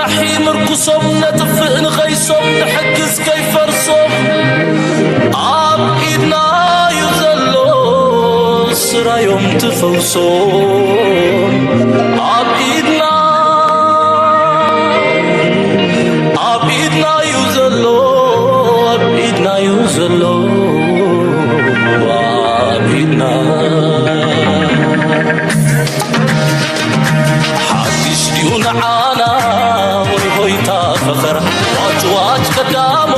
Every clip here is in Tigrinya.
ኣሒ ምርኩሶም ነጥፍእ ንኸይሶም ንሕግዝ ከይፈርሶም ኣብ ኢድና እዩ ዘሎ ስራዮም ትፈውሶም ኣብ ኢድና ኣብ ኢድና እዩ ዘሎ ኣብ ኢድና እዩ ዘሎ ኣብ ኢድና ሓድሽ ድዩ ንዓና ወይ ሆይታ ፈኸራ ዋጭ ዋጭ ቀዳሞ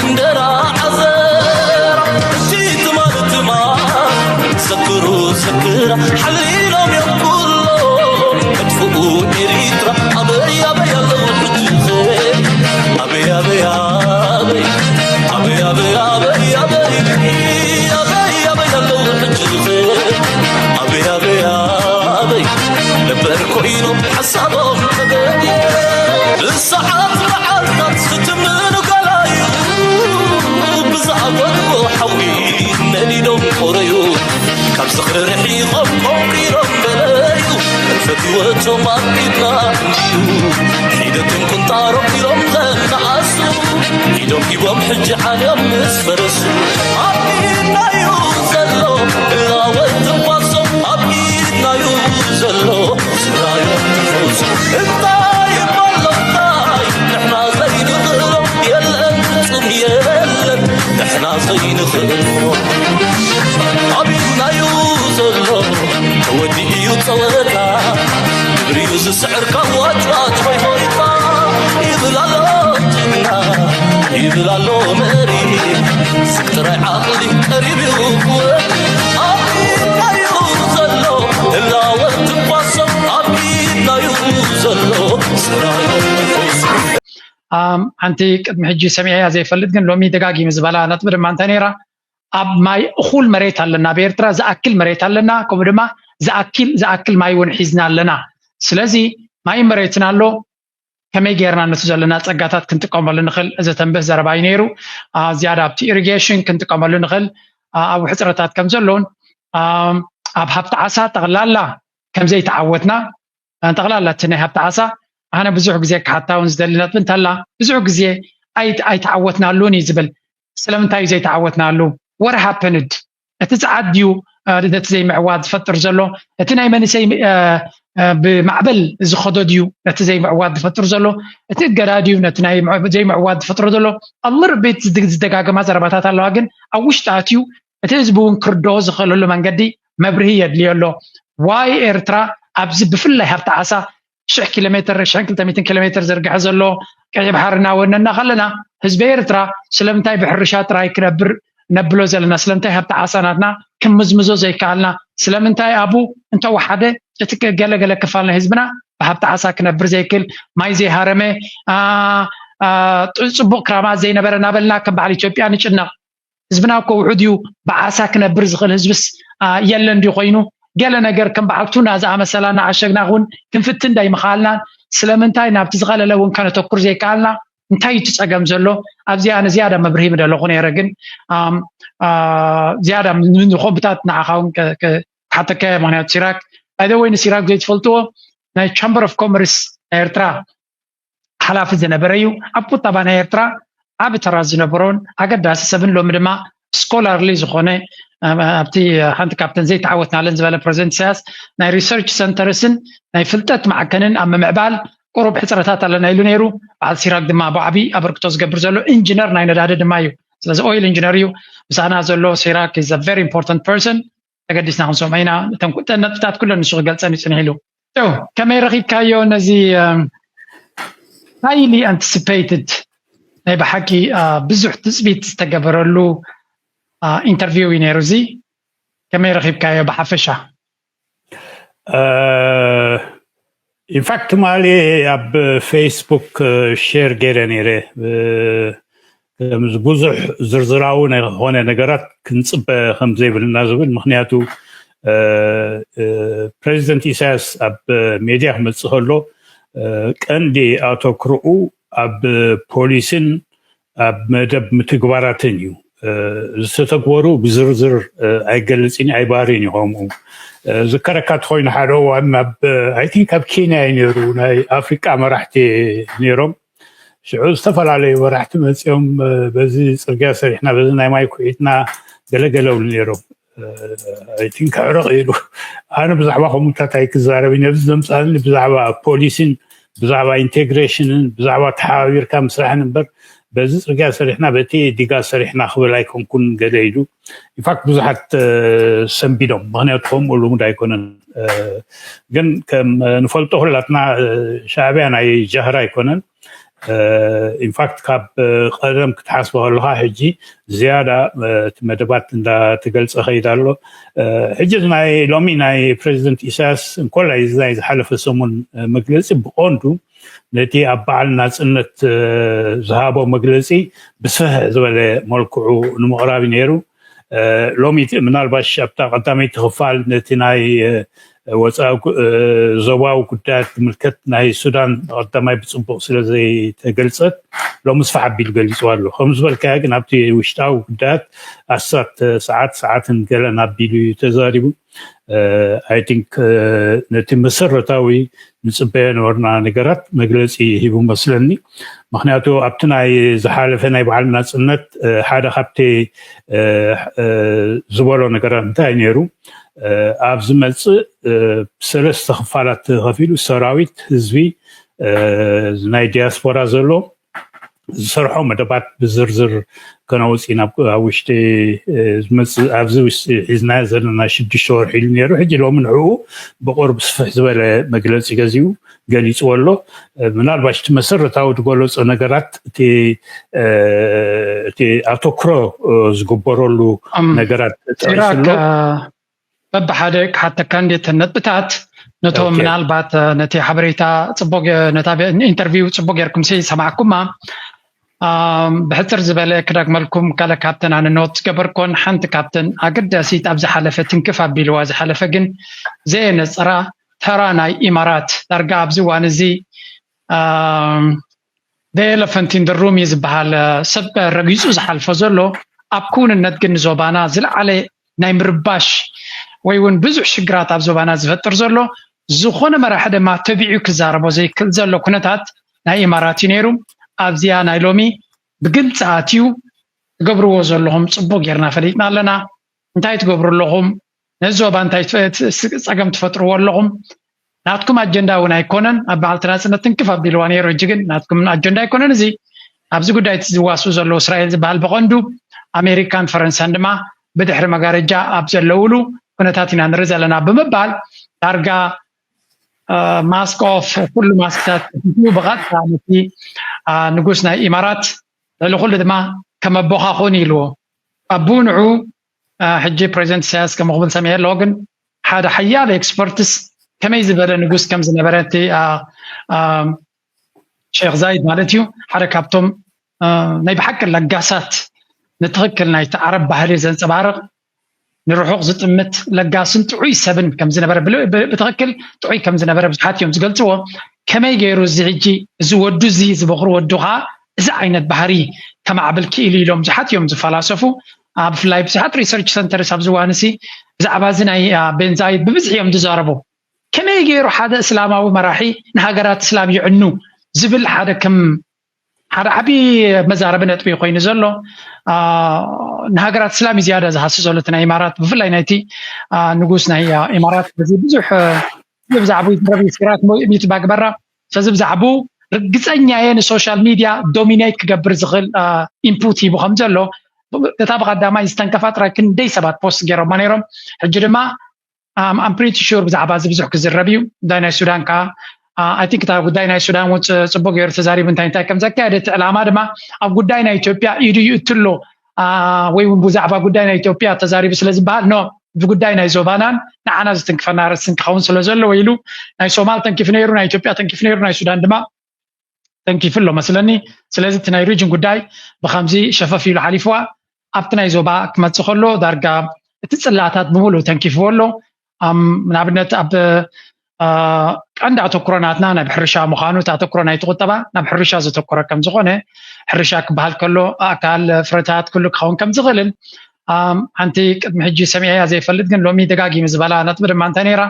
እንጀራ ዓዘራ እቲ ትማል ትማል ዘክሩ ዘክራ ሓሊሎም እዮም ኩሎም መጥፍኡ ኤሪትራ ኣበይ ኣበይ ኣለዉ ሕጂ ኣበይ ኣበይ ኣበይ ኣበይ ኣበይ ኣበይ ኣበይ ኣበይ ኣበይ ኣለዉ ሕጂ ኣበይ ኣበይ ኣበይ ነበር ኮይኖም ሓሳቦም ተገድየ ብሰዓት መዓልታት ዝትምኑ ገላዩ ብዝኣፈትዎ ሓዊ ነዲዶም ቆረዩ ካብ ዝኽሪ ርሒቖም ቆንቂሮም በለዩ ፈትወቶም ኣብ ኢድና እንድዩ ሒደቶም ቁንጣሮም ኢሎም ዘነኣሱ ኢዶም ሂቦም ሕጂ ዓልዮም ምስ ፈረሱ ኣብ ኢድናዩ ዘሎ እላወት ትንፋሶም ኣብ ኢድናዩ ዘሎ ስራዮም ትፈውሱ እንታይ ይበሎ እንታይ ንሕና ዘይንኽእሎ የለን ፍጹም የለን ንሕና ዘይንኽእሎ ኣብ ኢድናዩ ዘሎ ተወዲኡ እዩ ጸወታ ግብሪኡ ዝስዕር ካብ ዋጭዋጭ ሆይ ሆይታ ይብል ኣሎ ጅግና ይብል ኣሎ መሪ ስብ ጥራይ ዓቕሊ ቀሪብ እዩ ክወዲ ኣብ ኢድናዩ ዘሎ እላወት ትንፋሶም ኣብ ኢድናዩ ዘሎ ስራዮም ትፈውሱ ኣም፣ ሓንቲ ቅድሚ ሕጂ ሰሚዐያ ዘይፈልጥ ግን ሎሚ ደጋጊሙ ዝበላ ነጥቢ ድማ እንታይ ነይራ ኣብ ማይ እኹል መሬት ኣለና ኣብ ኤርትራ ዝኣክል መሬት ኣለና ከምኡ ድማ ዝኣክል ዝኣክል ማይ እውን ሒዝና ኣለና ስለዚ ማይ መሬትን ኣሎ ከመይ ጌርና ነቲ ዘለና ጸጋታት ክንጥቀመሉ ንኽእል ዘተንብህ ዘረባ እዩ ነይሩ ዝያዳ ኣብቲ ኢሪጌሽን ክንጥቀመሉ ንኽእል ኣብ ሕፅረታት ከም ዘለውን ኣብ ሃብቲ ዓሳ ጠቕላላ ከም ዘይተዓወትና ጠቕላላ እቲ ናይ ሃብቲ ዓሳ ኣነ ብዙሕ ግዜ ክሓታ እውን ዝደሊ ነጥቢ እንተላ ብዙሕ ግዜ ኣይተዓወትናሉን እዩ ዝብል ስለምንታይ እዩ ዘይተዓወትናሉ what happened እቲ ጸዓት ድዩ ነቲ ዘይምዕዋት ዝፈጥር ዘሎ እቲ ናይ መንእሰይ ብማዕበል ዝኸዶ ድዩ ነቲ ዘይምዕዋት ዝፈጥር ዘሎ እቲ እገዳ ድዩ ነቲ ናይ ዘይምዕዋት ዝፈጥሮ ዘሎ ኣልር ቤት ዝደጋገማ ዘረባታት ኣለዋ ግን ኣብ ውሽጢ ኣትዩ እቲ ህዝቢ እውን ክርድኦ ዝኽእለሉ መንገዲ መብርሂ የድልዮ ኣሎ ዋይ ኤርትራ ኣብዚ ብፍላይ ሃብቲ ዓሳ ሽሕ ኪሎ ሜትር ሽሕን ክልተ ሚእትን ኪሎ ሜትር ዝርግሐ ዘሎ ቀይሕ ባሕሪ እናወነና ከለና ህዝቢ ኤርትራ ስለምንታይ ብሕርሻ ጥራይ ክነብር ነብሎ ዘለና ስለምንታይ ሃብቲ ዓሳ ናትና ክምዝምዞ ዘይከኣልና ስለምንታይ ኣብኡ እንተወሓደ እቲ ገለገለ ክፋል ናይ ህዝብና ብሃብቲ ዓሳ ክነብር ዘይክእል ማይ ዘይሃረመ ጽቡቕ ክራማት ዘይነበረ እናበልና ከም በዓል ኢትዮጵያ ንጭነቕ ህዝብና እኮ ውሑድ እዩ ብዓሳ ክነብር ዝኽእል ህዝብስ የለን ድዩ ኮይኑ ገለ ነገር ከም በዓል ቱና ዝኣመሰላ እናዓሸግና እውን ክንፍትን ዳይምኸኣልናን ስለምንታይ ናብቲ ዝቐለለ እውን ከነተኩር ዘይከኣልና እንታይ እዩ እቲ ፀገም ዘሎ ኣብዚኣ ኣነ ዝያዳ መብርሂ ምደለኹ ነይረ ግን ዝያዳ ንኾምብታት ንዓኻ እውን ክሓተካ ምክንያቱ ሲራክ ባይደወይ ንሲራክ ዘይትፈልጥዎ ናይ ቻምበር ኦፍ ኮመርስ ናይ ኤርትራ ሓላፊ ዝነበረ እዩ ኣብ ቁጠባ ናይ ኤርትራ ዓቢ ተራ ዝነበሮን ኣገዳሲ ሰብን ሎሚ ድማ ስኮላርሊ ዝኾነ ኣብቲ ሓንቲ ካብተን ዘይተዓወትናለን ዝበለ ፕረዚደንት ኢሳያስ ናይ ሪሰርች ሰንተርስን ናይ ፍልጠት ማዕከንን ኣብ ምምዕባል ቁሩብ ሕፅረታት ኣለና ኢሉ ነይሩ በዓል ሲራክ ድማ ብዓቢ ኣበርክቶ ዝገብር ዘሎ ኢንጂነር ናይ ነዳዲ ድማ እዩ ስለዚ ኦይል ኢንጂነር እዩ ምሳና ዘሎ ሲራክ is a very important person ተገዲስና ክንሰምዖ ኢና እተን ነጥብታት ኩለን ንሱ ክገልፀን እዩ ፅንሕ ኢሉ ከመይ ረኺብካዮ ነዚ highly anticipated ናይ ብሓቂ ብዙሕ ትፅቢት ዝተገበረሉ ኢንተርቪው እዩ ነይሩ እዚ ከመይ ረኺብካዮ ብሓፈሻ ኢንፋክት ትማሊ ኣብ ፌስቡክ ሼር ገይረ ነይረ ብዙሕ ዝርዝራዊ ዝኾነ ነገራት ክንፅበ ከም ዘይብልና ዝብል ምክንያቱ ፕሬዚደንት ኢሳያስ ኣብ ሜድያ ክመፅእ ከሎ ቀንዲ ኣተኩርኡ ኣብ ፖሊስን ኣብ መደብ ምትግባራትን እዩ ዝተተግበሩ ብዝርዝር ኣይገልፅን ኣይባህርን እዩ ከምኡ ዝከረካ ተኮይኑ ሓደ እዋን ናብ ኣይ ቲንክ ኣብ ኬንያ እዩ ነይሩ፣ ናይ ኣፍሪቃ መራሕቲ ነይሮም። ሽዑ ዝተፈላለዩ መራሕቲ መፂኦም በዚ ፅርግያ ሰሪሕና፣ በዚ ናይ ማይ ኩዒትና ገለገለ ብሉ ነይሮም። ኣይ ቲንክ ሕርቕ ኢሉ። ኣነ ብዛዕባ ከምኡታት ኣይክዛረብን፣ ነብዚ ዘምፃኒ ብዛዕባ ፖሊሲን ብዛዕባ ኢንቴግሬሽንን ብዛዕባ ተሓባቢርካ ምስራሕን እምበር በዚ ፅርግያ ሰሪሕና በቲ ዲጋ ሰሪሕና ክብል ኣይኮንኩን ገለ ኢሉ። ኢንፋክት ብዙሓት ሰንቢዶም፣ ምክንያቱ ከምኡ ልሙድ ኣይኮነን። ግን ከም ንፈልጦ ኩላትና ሻዕብያ ናይ ጃህራ ኣይኮነን። ኢንፋክት ካብ ቀደም ክትሓስቦ ከለካ ሕጂ ዝያዳ እቲ መደባት እንዳተገልፀ ከይድ ኣሎ። ሕጂ ናይ ሎሚ ናይ ፕሬዚደንት ኢሳያስ እንኮላይ እዚ ናይ ዝሓለፈ ሰሙን መግለፂ ብቀንዱ ነቲ ኣብ በዓል ናፅነት ዝሃቦ መግለፂ ብስፍሕ ዝበለ መልክዑ ንምቕራብ ነይሩ። ሎሚ ምናልባሽ ኣብታ ቀዳመይቲ ክፋል ነቲ ናይ ወፃኢ ዞባዊ ጉዳያት ዝምልከት ናይ ሱዳን ቀዳማይ ብፅቡቅ ስለ ዘይተገልፀት ሎሚ ስፋሕ ኣቢሉ ገሊፅዋ ኣሎ። ከም ዝበልካያ ግን ኣብቲ ውሽጣዊ ጉዳያት ኣስታት ሰዓት ሰዓትን ገለን ኣቢሉ እዩ ተዛሪቡ። ኣይ ቲንክ ነቲ መሰረታዊ ንፅበዮ ነበርና ነገራት መግለፂ ሂቡ መስለኒ። ምክንያቱ ኣብቲ ናይ ዝሓለፈ ናይ በዓል ናፅነት ሓደ ካብቲ ዝበሎ ነገራት እንታይ ነይሩ፣ ኣብ ዝመፅእ ብሰለስተ ክፋላት ተኸፊሉ ሰራዊት፣ ህዝቢ፣ ናይ ዲያስፖራ ዘሎ ዝሰርሖ መደባት ብዝርዝር ከነውፅእ ናብ ኣብ ውሽጢ ዝመፅእ ኣብዚ ውሽጢ ሒዝናዮ ዘለና ሽዱሽተ ወርሒ ኢሉ ነይሩ። ሕጂ ሎሚ ንዕኡ ብቁርብ ስፍሕ ዝበለ መግለፂ ገዚኡ ገሊፅዎ ኣሎ። ምናልባሽ እቲ መሰረታዊ ዝገለፆ ነገራት እቲ እቲ ኣተኩሮ ዝግበረሉ ነገራት ጠቂሱ ኣሎ። በብሓደ ክሓተካ እንዴት ነጥብታት ነቶም ምናልባት ነቲ ሓበሬታ ፅቡቅ ነታ ኢንተርቪው ፅቡቅ ጌርኩም ሰማዕኩማ። ብሕፅር ዝበለ ክደግመልኩም፣ ገለ ካብተን ኣነ ኖት ዝገበርኮን ሓንቲ ካብተን ኣገዳሲት ኣብ ዝሓለፈ ትንክፍ ኣቢልዋ ዝሓለፈ ግን ዘየነፀራ ተራ ናይ ኢማራት ዳርጋ ኣብዚ እዋን እዚ the elephant in the room እዩ ዝበሃል። ሰብ ረጊፁ ዝሓልፎ ዘሎ ኣብ ክውንነት ግን ንዞባና ዝለዓለ ናይ ምርባሽ ወይ እውን ብዙሕ ሽግራት ኣብ ዞባና ዝፈጥር ዘሎ ዝኾነ መራሒ ድማ ተቢዑ ክዛረቦ ዘይክእል ዘሎ ኩነታት ናይ ኢማራት እዩ ነይሩ። ኣብዚኣ ናይ ሎሚ ብግልፂ ኣትዩ ትገብርዎ ዘለኹም ፅቡቅ ጌርና ፈሊጥና ኣለና። እንታይ ትገብሩ ኣለኹም? ነዚ ዞባ እንታይ ፀገም ትፈጥርዎ ኣለኹም? ናትኩም ኣጀንዳ እውን ኣይኮነን። ኣብ በዓልቲ ናፅነት ትንክፍ ኣቢልዋ ነይሩ። ሕጂ ግን ናትኩም ኣጀንዳ ኣይኮነን። እዚ ኣብዚ ጉዳይ እቲ ዝዋስኡ ዘለዉ እስራኤል ዝበሃል ብቐንዱ ኣሜሪካን ፈረንሳን ድማ ብድሕሪ መጋረጃ ኣብ ዘለውሉ ኩነታት ኢና ንርኢ ዘለና ብምባል ዳርጋ mask off ኩሉ ማስክታት ብቐጥታ ነቲ ንጉስ ናይ ኢማራት ልዕሊ ኩሉ ድማ ከም ኣቦኻ ኹን ኢልዎ። ኣቡ ንዑ ሕጂ ፕሬዚደንት ኢሳያስ ከም ክብል ሰሚዐ ኣለዎ፣ ግን ሓደ ሓያለ ኤክስፐርትስ ከመይ ዝበለ ንጉስ ከም ዝነበረ እቲ ሼክ ዛይድ ማለት እዩ ሓደ ካብቶም ናይ ብሓቂ ለጋሳት ንትኽክል ናይቲ ዓረብ ባህሊ ዘንፀባርቕ ንርሑቕ ዝጥምት ለጋስን ጥዑይ ሰብን ከም ዝነበረ ብትኽክል ጥዑይ ከም ዝነበረ ብዙሓት እዮም ዝገልፅዎ። ከመይ ገይሩ እዚ ሕጂ እዚ ወዱ እዚ ዝበኽሩ ወዱ ከዓ እዚ ዓይነት ባህሪ ከማዕብል ክኢሉ ኢሎም ብዙሓት እዮም ዝፈላሰፉ። ብፍላይ ብዙሓት ሪሰርች ሰንተርስ ኣብዚ እዋን እዚ ብዛዕባ እዚ ናይ ቤንዛይድ ብብዝሒ እዮም ዝዛረቡ። ከመይ ገይሩ ሓደ እስላማዊ መራሒ ንሃገራት እስላም ይዕኑ ዝብል ሓደ ከም ሓደ ዓብዪ መዛረቢ ነጥቢ ኮይኑ ዘሎ ንሃገራት እስላም ዝያዳ ዝሃሲ ዘሎ እቲ ናይ ኢማራት ብፍላይ ናይቲ ንጉስ ናይ ኢማራት በዚ ብዙሕ ብዛዕባ ይትረብ ስራት ሚት ባግበራ ስለዚ ብዛዕቡ ርግፀኛ እየ ንሶሻል ሚድያ ዶሚኔት ክገብር ዝኽእል ኢንፑት ሂቡ ከም ዘሎ እታ ብቀዳማይ ዝተንከፋ ጥራይ ክንደይ ሰባት ፖስት ገይሮማ ነይሮም። ሕጂ ድማ ኣም ፕሪቲ ሹር ብዛዕባ እዚ ብዙሕ ክዝረብ እዩ። ጉዳይ ናይ ሱዳን ከዓ ኣይ ቲንክ እታ ጉዳይ ናይ ሱዳን እውን ፅቡቅ ገይሩ ተዛሪቡ እንታይ እንታይ ከም ዘካየደ እቲ ዕላማ ድማ ኣብ ጉዳይ ናይ ኢትዮጵያ ኢዱ ይእትሎ ወይ እውን ብዛዕባ ጉዳይ ናይ ኢትዮጵያ ተዛሪቡ ስለ ዝበሃል ኖ ብጉዳይ ናይ ዞባናን ንዓና ዝትንክፈና ርእስን ክኸውን ስለ ዘለዎ ኢሉ ናይ ሶማል ተንኪፉ ነይሩ፣ ናይ ኢትዮጵያ ተንኪፉ ነይሩ፣ ናይ ሱዳን ድማ ተንኪፉ ኣሎ መስለኒ። ስለዚ እቲ ናይ ሪጅን ጉዳይ ብከምዚ ሸፈፍ ኢሉ ሓሊፍዋ ኣብቲ ናይ ዞባ ክመፅእ ከሎ ዳርጋ እቲ ፅላታት ብምሉእ ተንኪፍዎ ኣሎ። ንኣብነት ኣብ ቀንዲ ኣተኩሮ ናትና ናብ ሕርሻ ምዃኑ እቲ ኣተኩሮ ናይቲ ቁጠባ ናብ ሕርሻ ዘተኮረ ከም ዝኾነ ሕርሻ ክበሃል ከሎ ኣእካል ፍረታት ኩሉ ክኸውን ከም ዝኽእልን ሓንቲ ቅድሚ ሕጂ ሰሚዐያ ዘይፈልጥ ግን ሎሚ ደጋጊሙ ዝበላ ነጥቢ ድማ እንታይ ነይራ?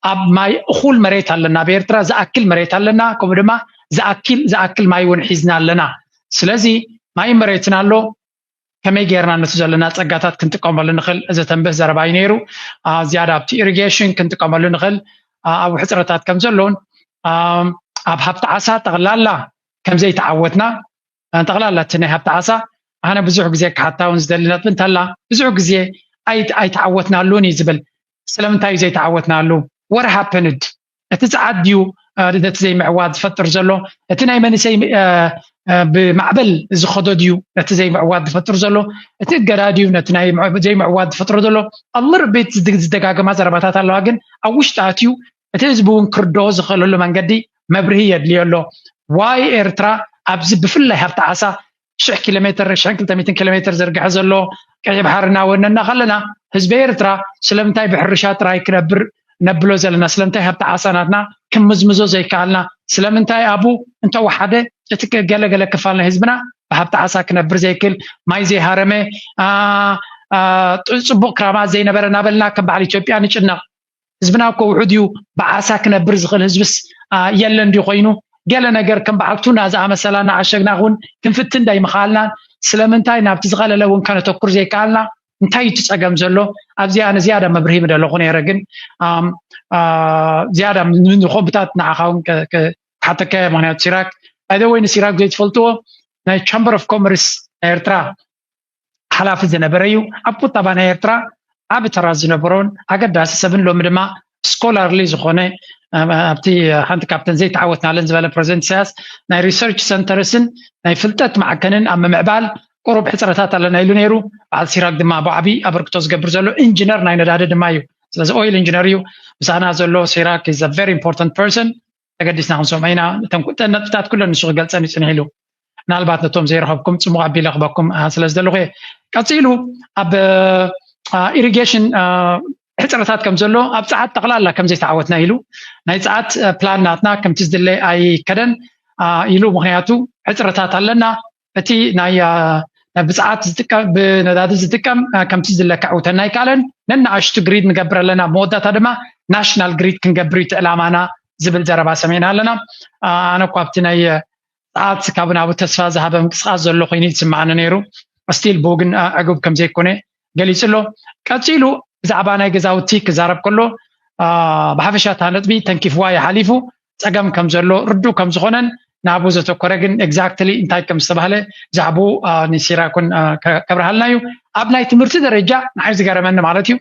ኣብ ማይ እኹል መሬት ኣለና፣ ኣብ ኤርትራ ዝኣክል መሬት ኣለና፣ ከምኡ ድማ ዝኣክል ዝኣክል ማይ እውን ሒዝና ኣለና። ስለዚ ማይ መሬትን ኣሎ፣ ከመይ ጌርና ነቲ ዘለና ጸጋታት ክንጥቀመሉ ንኽእል ዘተንብህ ዘረባ እዩ ነይሩ። ዝያዳ ኣብቲ ኢሪጌሽን ክንጥቀመሉ ንኽእል፣ ኣብ ሕፅረታት ከም ዘለውን፣ ኣብ ሃብቲ ዓሳ ጠቕላላ ከም ዘይተዓወትና፣ ጠቕላላ እቲ ናይ ሃብቲ ዓሳ ኣነ ብዙሕ ግዜ ክሓታ እውን ዝደሊ ነጥቢ እንተላ ብዙሕ ግዜ ኣይተዓወትናሉን እዩ ዝብል። ስለምንታይ እዩ ዘይተዓወትናሉ? What happened? እቲ ጸዓት ድዩ ነቲ ዘይምዕዋት ዝፈጥር ዘሎ? እቲ ናይ መንእሰይ ብማዕበል ዝኸዶ ድዩ ነቲ ዘይምዕዋት ዝፈጥር ዘሎ? እቲ እገዳ ድዩ ነቲ ናይ ዘይምዕዋት ዝፈጥሮ ዘሎ? ኣብ ልርቤት ዝደጋገማ ዘረባታት ኣለዋ፣ ግን ኣብ ውሽጢ ኣትዩ እቲ ህዝቢ እውን ክርድኦ ዝኽእለሉ መንገዲ መብርሂ የድልዮ ኣሎ። ዋይ ኤርትራ ኣብዚ ብፍላይ ሃብቲ ዓሳ ሽሕ ኪሎ ሜትር፣ ሽሕን ክልተ ሚእትን ኪሎ ሜትር ዝርግሐ ዘሎ ቀይሕ ባሕሪ እናወነና ከለና ህዝቢ ኤርትራ ስለምንታይ ብሕርሻ ጥራይ ክነብር ነብሎ ዘለና? ስለምንታይ ሃብቲ ዓሳ ናትና ክምዝምዞ ዘይከኣልና? ስለምንታይ ኣብኡ እንተወሓደ እቲ ገለገለ ክፋል ናይ ህዝብና ብሃብቲ ዓሳ ክነብር ዘይክእል፣ ማይ ዘይሃረመ፣ ጽቡቕ ክራማት ዘይነበረ እናበልና ከም በዓል ኢትዮጵያ ንጭነቕ? ህዝብና እኮ ውሑድ እዩ፣ ብዓሳ ክነብር ዝኽእል ህዝብስ የለን ድዩ ኮይኑ? ገለ ነገር ከም በዓል ቱና ዝኣመሰላ እናዓሸግና እውን ክንፍትን ዳይምኻልና። ስለምንታይ ናብቲ ዝቐለለ እውን ከነተኩር ዘይከኣልና? እንታይ እዩ እቲ ጸገም ዘሎ? ኣብዚኣ ንዝያዳ መብርሂ ምደለኹ ነይረ፣ ግን ዝያዳ ንኾምብታት ንዓኻ እውን ክሓተካ እየ። ምክንያቱ ሲራክ፣ ባይደወይ ንሲራክ ዘይትፈልጥዎ፣ ናይ ቻምበር ኦፍ ኮመርስ ናይ ኤርትራ ሓላፊ ዝነበረ እዩ። ኣብ ቁጠባ ናይ ኤርትራ ዓቢ ተራ ዝነበሮን ኣገዳሲ ሰብን ሎሚ ድማ ስኮላርሊ ዝኾነ ኣብቲ ሓንቲ ካብተን ዘይተዓወትናለን ዝበለ ፕረዚደንት ኢሳያስ ናይ ሪሰርች ሰንተርስን ናይ ፍልጠት ማዕከንን ኣብ ምምዕባል ቁሩብ ሕፅረታት ኣለና ኢሉ ነይሩ። በዓል ሲራክ ድማ ብዓቢ ኣበርክቶ ዝገብር ዘሎ ኢንጂነር ናይ ነዳዲ ድማ እዩ። ስለዚ ኦይል ኢንጂነር እዩ። ምሳና ዘሎ ሲራክ is a very important person። ተገዲስና ክንሰምዖ ኢና። እተን ነጥብታት ኩለን ንሱ ክገልፀን እዩ ፅኒሕ ኢሉ። ምናልባት ነቶም ዘይረኸብኩም ፅሙቕ ኣቢለ ክበኩም ስለ ዝደለኹ እየ። ቀፂሉ ኣብ ኢሪጌሽን ሕፅረታት ከም ዘሎ ኣብ ፀዓት ጠቕላላ ከም ዘይተዓወትና ኢሉ ናይ ፀዓት ፕላን ናትና ከምቲ ዝድለ ኣይከደን ኢሉ። ምክንያቱ ሕፅረታት ኣለና። እቲ ናይ ብፀዓት ዝጥቀም ብነዳዲ ዝጥቀም ከምቲ ዝለካ ዕውተና ኣይከኣለን። ነናኣሽቱ ግሪድ ንገብር ኣለና። መወዳእታ ድማ ናሽናል ግሪድ ክንገብር እዩ እቲ ዕላማና ዝብል ዘረባ ሰሚዕና ኣለና። ኣነ እኳ ኣብቲ ናይ ፀዓት ካብ ናብኡ ተስፋ ዝሃበ ምንቅስቃስ ዘሎ ኮይኑ ይስማዓኒ ነይሩ። ስቲል ብኡ ግን ዕጉብ ከም ዘይኮነ ገሊፁ ኣሎ። ቀፂሉ ብዛዕባ ናይ ገዛውቲ ክዛረብ ከሎ ብሓፈሻ እታ ነጥቢ ተንኪፍዋ ይሓሊፉ። ፀገም ከም ዘሎ ርዱእ ከም ዝኾነን ናብኡ ዘተኮረ ግን ኤግዛክትሊ እንታይ ከም ዝተባህለ ብዛዕባኡ ንሲራኩን ከብርሃልና እዩ። ኣብ ናይ ትምህርቲ ደረጃ ንዓይ ዝገረመኒ ማለት እዩ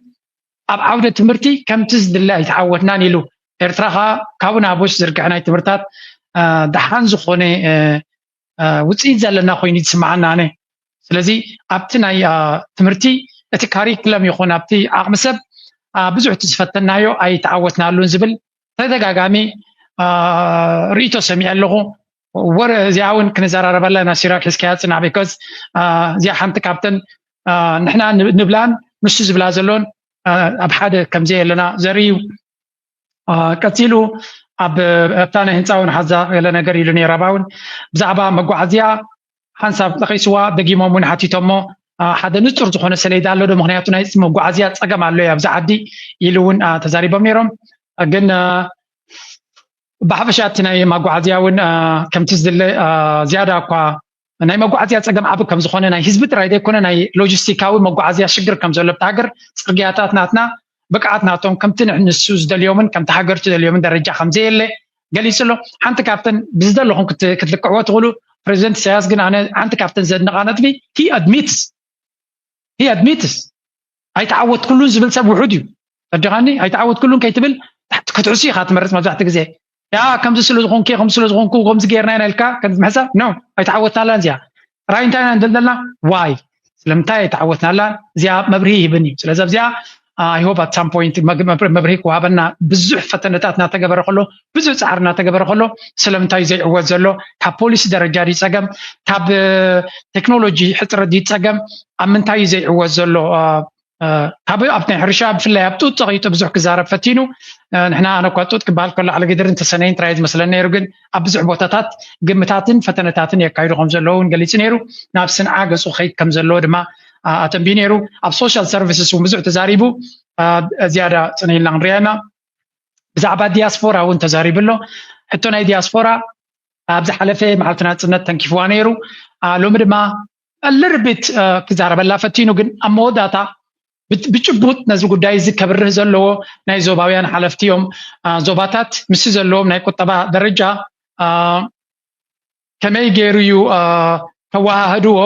ኣብ ዓውደ ትምህርቲ ከምቲ ዝድለ ኣይተዓወትናን ኢሉ። ኤርትራ ከዓ ካብኡ ናብኡ ዝርግሐ ናይ ትምህርታት ደሓን ዝኾነ ውፅኢት ዘለና ኮይኑ ዝስማዓና ኣነ። ስለዚ ኣብቲ ናይ ትምህርቲ እቲ ካሪክለም ይኹን ኣብቲ ዓቕሚ ሰብ ብዙሕ እቲ ዝፈተናዮ ኣይተዓወትናሉን ዝብል ተደጋጋሚ ርእይቶ ሰሚዐ ኣለኹ። ወረ እዚኣ እውን ክንዘራረበላ ኢና ሲራክ ሒዝካያ ፅናዕ because እዚኣ ሓንቲ ካብተን ንሕና ንብላን ንሱ ዝብላ ዘሎን ኣብ ሓደ ከምዘየለና ዘርኢ እዩ። ቀፂሉ ኣብ ኣብታ ናይ ህንፃ እውን ሓዛ ገለ ነገር ኢሉ ነይሩ። ኣባ እውን ብዛዕባ መጓዓዝያ ሓንሳብ ጠቂስዋ ደጊሞም እውን ሓቲቶሞ ሓደ ንፁር ዝኾነ ሰሌዳ ኣሎ ዶ? ምክንያቱ ናይ መጓዓዝያ ፀገም ኣሎ ኣብዚ ዓዲ ኢሉ እውን ተዛሪቦም ነይሮም። ግን ብሓፈሻ እቲ ናይ መጓዓዝያ እውን ከምቲ ዝድለ ዝያዳ እኳ ናይ መጓዓዝያ ፀገም ዓቢ ከም ዝኾነ ናይ ህዝቢ ጥራይ ዘይኮነ ናይ ሎጂስቲካዊ መጓዓዝያ ሽግር ከም ዘሎ ኣብቲ ሃገር ፅርግያታት ናትና ብቅዓት ናቶም ከምቲ ንሱ ዝደልዮምን ከምቲ ሃገር ትደልዮምን ደረጃ ከም ዘየለ ገሊፁ ኣሎ። ሓንቲ ካብተን ብዝደለኹም ክትልክዕዎ ትኽእሉ ፕሬዚደንት ኢሳያስ ግን ኣነ ሓንቲ ካብተን ዘድንቓ ነጥቢ he admits he admits ኣይተዓወትኩሉን ዝብል ሰብ ውሑድ እዩ። ፈዲኻኒ ኣይተዓወትኩሉን ከይትብል ክትሕሱ ኢኻ ትመርፅ መብዛሕትኡ ግዜ። ያ ከምዚ ስለ ዝኾንኩ ከምዚ ስለ ዝኾንኩ ከምዚ ጌርና ኢና ኢልካ ከምዚ ምሕሳብ ኖ ኣይተዓወትናላን እዚኣ ጥራይ እንታይ ኢና ንደልደልና ዋይ ስለምንታይ ኣይተዓወትናላን እዚኣ መብርሂ ይህብን እዩ። ስለዚ ኣብዚኣ I hope at some point መብርሂ ክወሃበና ብዙሕ ፈተነታት እናተገበረ ከሎ ብዙሕ ፃዕሪ እናተገበረ ከሎ ስለምንታይ ዘይዕወት ዘሎ ካብ ፖሊሲ ደረጃ ድዩ ፀገም ካብ ቴክኖሎጂ ሕፅረት ድዩ ፀገም ኣብ ምንታይ እዩ ዘይዕወት ዘሎ ካብ ኣብ ናይ ሕርሻ ብፍላይ ኣብ ጡጥ ፀቂጡ ብዙሕ ክዛረብ ፈቲኑ ንሕና ኣነ እኳ ጡጥ ክበሃል ከሎ ዓለገድርን ተሰነይን ጥራይ ዝመስለኒ ነይሩ ግን ኣብ ብዙሕ ቦታታት ግምታትን ፈተነታትን የካይዱ ከም ዘለዉ እውን ገሊፁ ነይሩ ናብ ስንዓ ገፁ ከይድ ከም ዘለዎ ድማ ኣተንቢዩ ነይሩ። ኣብ social services እውን ብዙሕ ተዛሪቡ። ዝያዳ ፅንሂልና ክንሪኣ ኢና። ብዛዕባ ዲያስፖራ እውን ተዛሪቡ ኣሎ። ሕቶ ናይ ዲያስፖራ ኣብ ዝሓለፈ መዓልቲ ናፅነት ተንኪፍዋ ነይሩ። ሎሚ ድማ ልርቢት ክዛረበላ ፈቲኑ፣ ግን ኣብ መወዳእታ ብጭቡጥ ነዚ ጉዳይ እዚ ከብርህ ዘለዎ ናይ ዞባውያን ሓለፍቲ እዮም። ዞባታት ምስ ዘለዎም ናይ ቁጠባ ደረጃ ከመይ ገይሩ እዩ ከወሃህድዎ?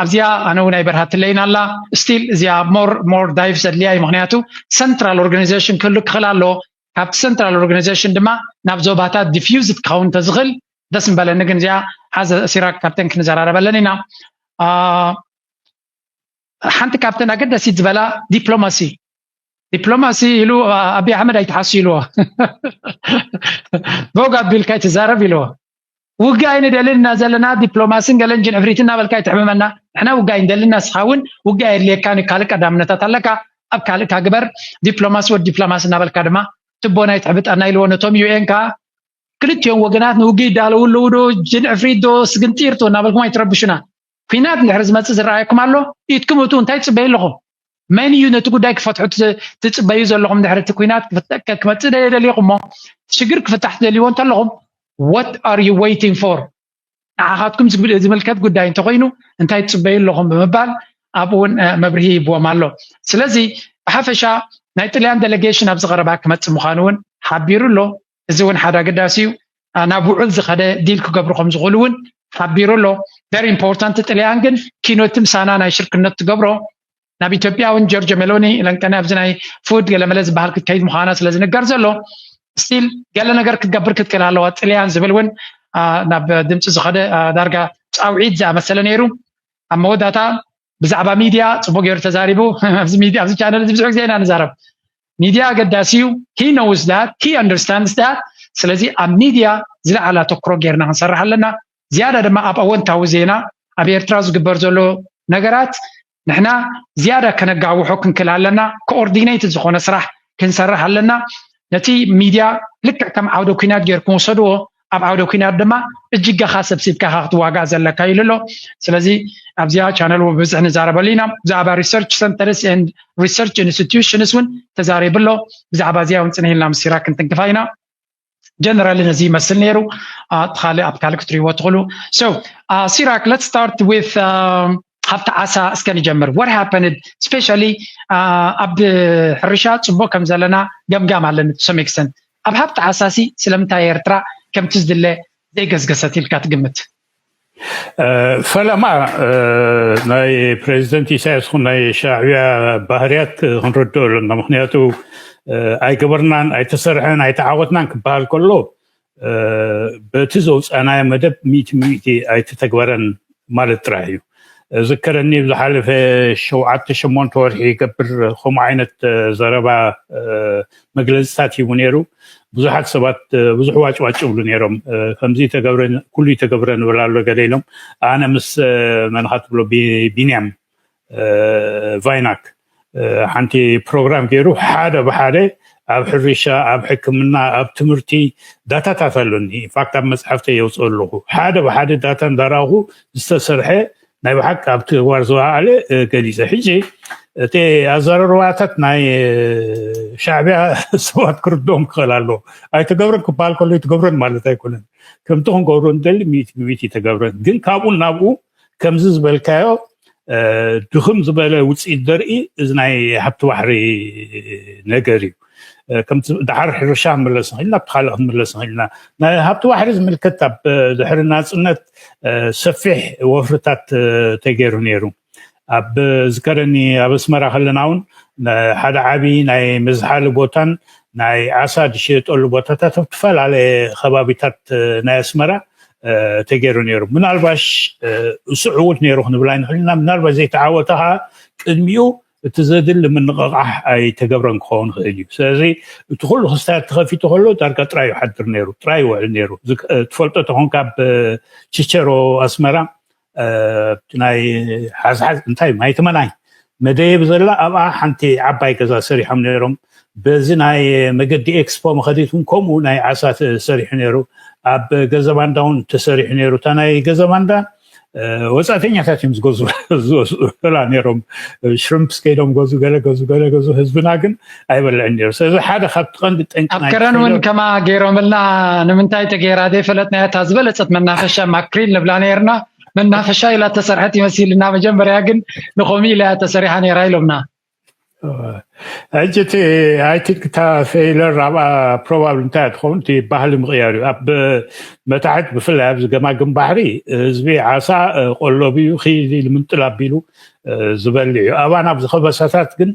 ኣብዚኣ ኣነ እውን ኣይበርሃትለይን ኣላ። ስቲል እዚኣ more more dive ዘድልያ እዩ። ምክንያቱ central organization ክህሉ ክኽእል ኣለዎ። ካብቲ central organization ድማ ናብ ዞባታት diffused ክኸውን እንተዝኽእል ደስ ምበለኒ። ግን እዚኣ ሓዘ ሲራክ ካብተን ክንዘራረበለን ኢና። ሓንቲ ካብተን ኣገዳሲት ዝበላ ዲፕሎማሲ፣ ዲፕሎማሲ ኢሉ ኣብይ ኣሕመድ ኣይትሓሱ ኢልዎ። ቦግ ኣቢልካ ኣይትዛረብ ኢልዎ። ውግእ ኣይንደልን እና ዘለና፣ ዲፕሎማስን ገለን ጅንዕፍሪት እናበልካ ኣይትሕምመና። ንሕና ውግእ ኣይንደልን፣ ንስኻ እውን ውግእ ኣየድልየካን እዩ። ካልእ ቀዳምነታት ኣለካ፣ ኣብ ካልእካ ግበር። ዲፕሎማሲ ወዲ ዲፕሎማሲ እናበልካ ድማ ትቦና ኣይትሕብጠና ኢልዎ ነቶም ዩ ኤን ከኣ። ክልቲኦም ወገናት ንውግእ ይዳለዉ ኣለዉ ዶ፣ ጅንዕፍሪት ዶ፣ ስግንጢር ዶ እናበልኩም ኣይትረብሹና። ኲናት እንድሕሪ ዝመጽእ ዝረኣየኩም ኣሎ፣ ኢድኩም እቱ እንታይ ትጽበዩ ኣለኹም? መን እዩ ነቲ ጉዳይ ክፈትሑ ትጽበዩ ዘለኹም? ድሕሪ እቲ ኲናት ክመጽእ ደሊኹም እሞ ሽግር ክፍታሕ ትደልይዎ እንተለኹም፣ what are you waiting for? ንዓኻትኩም ዝምልከት ጉዳይ እንተኮይኑ እንታይ ትጽበዩ ኣለኹም ብምባል ኣብኡ እውን መብርሂ ይህብዎም ኣሎ። ስለዚ ብሓፈሻ ናይ ጥልያን ዴሌጌሽን ኣብዚ ቀረባ ክመጽእ ምዃኑ እውን ሓቢሩ ኣሎ። እዚ እውን ሓደ ኣገዳሲ እዩ። ናብ ውዕል ዝኸደ ዲል ክገብሩ ከም ዝኽእሉ እውን ሓቢሩ ኣሎ። ቨሪ ኢምፖርታንት። ጥልያን ግን ኪኖቲ ምሳና ናይ ሽርክነት ትገብሮ ናብ ኢትዮጵያ እውን ጆርጆ ሜሎኒ ለንቀነ ኣብዚ ናይ ፉድ ገለመለ ዝበሃል ክትከይድ ምዃና ስለ ዝንገር ዘሎ ስቲል ገለ ነገር ክትገብር ክትክእል ኣለዋ ጥልያን ዝብል እውን ናብ ድምፂ ዝኸደ ዳርጋ ፃውዒት ዝኣመሰለ ነይሩ። ኣብ መወዳእታ ብዛዕባ ሚድያ ፅቡቅ ገይሩ ተዛሪቡ። ኣብዚ ቻነል እዚ ብዙሕ ግዜ ኢና ንዛረብ። ሚድያ ኣገዳሲ እዩ። He knows that, he understands that። ስለዚ ኣብ ሚድያ ዝለዓለ ኣተኩሮ ጌርና ክንሰርሕ ኣለና። ዝያዳ ድማ ኣብ ኣወንታዊ ዜና ኣብ ኤርትራ ዝግበር ዘሎ ነገራት ንሕና ዝያዳ ከነጋውሖ ክንክል ኣለና። ኮኦርዲኔት ዝኾነ ስራሕ ክንሰርሕ ኣለና። ነቲ ሚድያ ልክዕ ከም ዓውደ ኲናት ጌርኩም ውሰድዎ። ኣብ ዓውደ ኲናት ድማ እጅጋኻ ሰብሲብካ ኢኻ ክትዋጋእ ዘለካ ኢሉ ኣሎ። ስለዚ ኣብዚኣ ቻነል ብብዝሒ ንዛረበሉ ኢና። ብዛዕባ research centres and research institutions እውን ተዛሪቡ ኣሎ። ብዛዕባ እዚኣ እውን ፅንሂልና ምስ ሲራክ ክንትንክፋ ኢና። ጀነራሊ ነዚ ይመስል ነይሩ። ካልእ ኣብ ካልእ ክትሪእዎ ትኽእሉ። So ሲራክ, let's start with ሃብቲ ዓሳ እስከ ንጀምር። What happened specially ኣብ ሕርሻ ፅቡቅ ከም ዘለና ገምጋም ኣለኒ to some extent። ኣብ ሃብቲ ዓሳሲ ስለምንታይ ኤርትራ ከምቲ ዝድለ ዘይገስገሰት ኢልካ ትግምት? ፈለማ ናይ ፕሬዚደንት ኢሳያስ ኹን ናይ ሻዕብያ ባህርያት ክንርድኦ ኣለና። ምክንያቱ ኣይገበርናን፣ ኣይተሰርሐን፣ ኣይተዓወትናን ክበሃል ከሎ በቲ ዘውፃናዮ መደብ ሚእቲ ሚእቲ ኣይተተግበረን ማለት ጥራሕ እዩ። ዝከረኒ ብዝሓለፈ ሸውዓተ ሸሞንተ ወርሒ ይገብር ከምኡ ዓይነት ዘረባ መግለፅታት ሂቡ ነይሩ። ብዙሓት ሰባት ብዙሕ ዋጭዋጭ ይብሉ ነይሮም። ከምዚ ተገብረ፣ ኩሉ ይተገብረ ንብል ኣሎ ገለ ኢሎም። ኣነ ምስ መን ኢኻ ትብሎ፣ ቢንያም ቫይናክ ሓንቲ ፕሮግራም ገይሩ ሓደ ብሓደ ኣብ ሕርሻ፣ ኣብ ሕክምና፣ ኣብ ትምህርቲ ዳታታት ኣሎኒ። ኢንፋክት ኣብ መፅሓፍተይ የውፅኦ ኣለኹ። ሓደ ብሓደ ዳታ እንዳረኣኹ ዝተሰርሐ ናይ ብሓቂ ኣብ ተግባር ዝወዓለ ገሊፀ። ሕጂ እቲ ኣዘራርባታት ናይ ሻዕብያ ሰባት ክርድኦም ክኽእል ኣለዎ። ኣይተገብረን ክበሃል ከሎ ኣይተገብረን ማለት ኣይኮነን። ከምቲ ክንገብሮ ንደሊ ሚእቲ ብሚእቲ ኣይተገብረን። ግን ካብኡ ናብኡ ከምዚ ዝበልካዮ ድኽም ዝበለ ውፅኢት ዘርኢ እዚ ናይ ሃብቲ ባሕሪ ነገር እዩ። ከምቲ ደሓር ሕርሻ ክንምለስ ንኽእል ኢና፣ ኣብቲ ካልእ ክንምለስ ንኽእል ኢና። ናይ ሃብቲ ባሕሪ ዝምልከት ኣብ ድሕሪ ናፅነት ሰፊሕ ወፍርታት ተገይሩ ነይሩ። ኣብ ዝከረኒ ኣብ ኣስመራ ከለና እውን ሓደ ዓብዪ ናይ መዝሓሊ ቦታን ናይ ዓሳ ዝሽየጠሉ ቦታታት ኣብ ዝተፈላለየ ከባቢታት ናይ ኣስመራ ተገይሩ ነይሩ። ምናልባሽ እሱ ዕዉት ነይሩ ክንብል ኣይንኽእል ኢና። ምናልባሽ ዘይተዓወተ ከዓ ቅድሚኡ እቲ ዘድሊ ምንቕቓሕ ኣይተገብረን ክኸውን ይኽእል እዩ። ስለዚ እቲ ኩሉ ክስታይ ተኸፊቱ ከሎ ዳርጋ ጥራይ ይሓድር ነይሩ፣ ጥራይ ይውዕል ነይሩ። ትፈልጦ ተኾንካ ኣብ ችቸሮ ኣስመራ ናይ ሓዝሓዝ እንታይ ማይ ተመናይ መደየብ ዘላ ኣብኣ ሓንቲ ዓባይ ገዛ ሰሪሖም ነይሮም። በዚ ናይ መገዲ ኤክስፖ መኸዲት እውን ከምኡ ናይ ዓሳ ተሰሪሑ ነይሩ። ኣብ ገዘባንዳ እውን ተሰሪሑ ነይሩ። እታ ናይ ገዘባንዳ ወፃእተኛታት እዮም ዝገዙ ዝወስዱላ ነይሮም። ሽሪምፕስ ከይዶም ገዙ፣ ገለ ገዙ፣ ገለ ገዙ። ህዝብና ግን ኣይበልዕን ነይሩ። ስለዚ ሓደ ካብቲ ቀንዲ ጠንቂ ኣብ ከረን እውን ከማ ገይሮምልና። ንምንታይ ተገይራ ዘይፈለጥናያ እታ ዝበለፀት መናፈሻ ማክሪል ንብላ ነይርና። መናፈሻ ኢላ ተሰርሐት ይመሲልና። መጀመርያ ግን ንኸምኡ ኢላ እያ ተሰሪሓ ነይራ ኢሎምና። ሕጂ እቲ ኣይ ቲንክ እታ ፌይለር ኣብኣ ፕሮባብሊ እንታይ ትኸውን፣ እቲ ባህሊ ምቕያር እዩ። ኣብ መታሕት ብፍላይ ኣብዚ ገማግም ባሕሪ ህዝቢ ዓሳ ቆሎብ እዩ፣ ኺድ ኢሉ ምንጥል ኣቢሉ ዝበልዕ እዩ። ኣባና ኣብዚ ከበሳታት ግን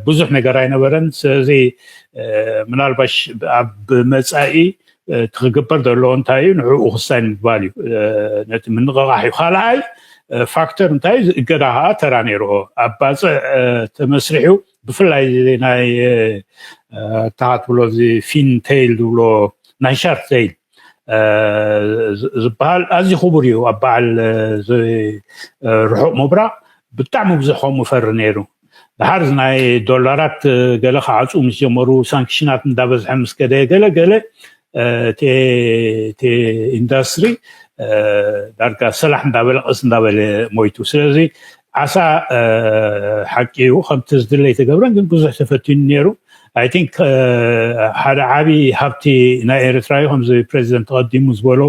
ብዙሕ ነገር ኣይነበረን። ስለዚ ምናልባሽ ኣብ መፃኢ እቲ ክግበር ዘለዎ እንታይ እዩ፣ ንዕኡ ክስታይ ንምባል እዩ። ነቲ ምንቕቓሕ እዩ። ካልኣይ ፋክተር እንታይ እዩ፣ እገዳ ከዓ ተራ ነይርዎ። ኣብ ባፅዕ ተመስሪሑ፣ ብፍላይ ናይ ታኻት ብሎ እዚ ፊን ቴይል ዝብሎ ናይ ሻርክ ቴይል ዝበሃል ኣዝዩ ክቡር እዩ። ኣብ በዓል ርሑቕ ምብራቕ ብጣዕሚ ብዙሕ ከምኡ ፈሪ ነይሩ። ድሓር ናይ ዶላራት ገለ ክዓፁ ምስ ጀመሩ፣ ሳንክሽናት እንዳበዝሐ ምስ ከደ፣ ገለ ገለ እቲ ኢንዳስትሪ ዳርጋ ሰላሕ እንዳበለ፣ ቀስ እንዳበለ ሞይቱ። ስለዚ ዓሳ ሓቂ እዩ ከምቲ ዝድለ ኣይተገብረን፣ ግን ብዙሕ ተፈቲኑ ነይሩ። ኣይ ቲንክ ሓደ ዓብዪ ሃብቲ ናይ ኤርትራ እዩ፣ ከምዚ ፕሬዚደንት ተቐዲሙ ዝበሎ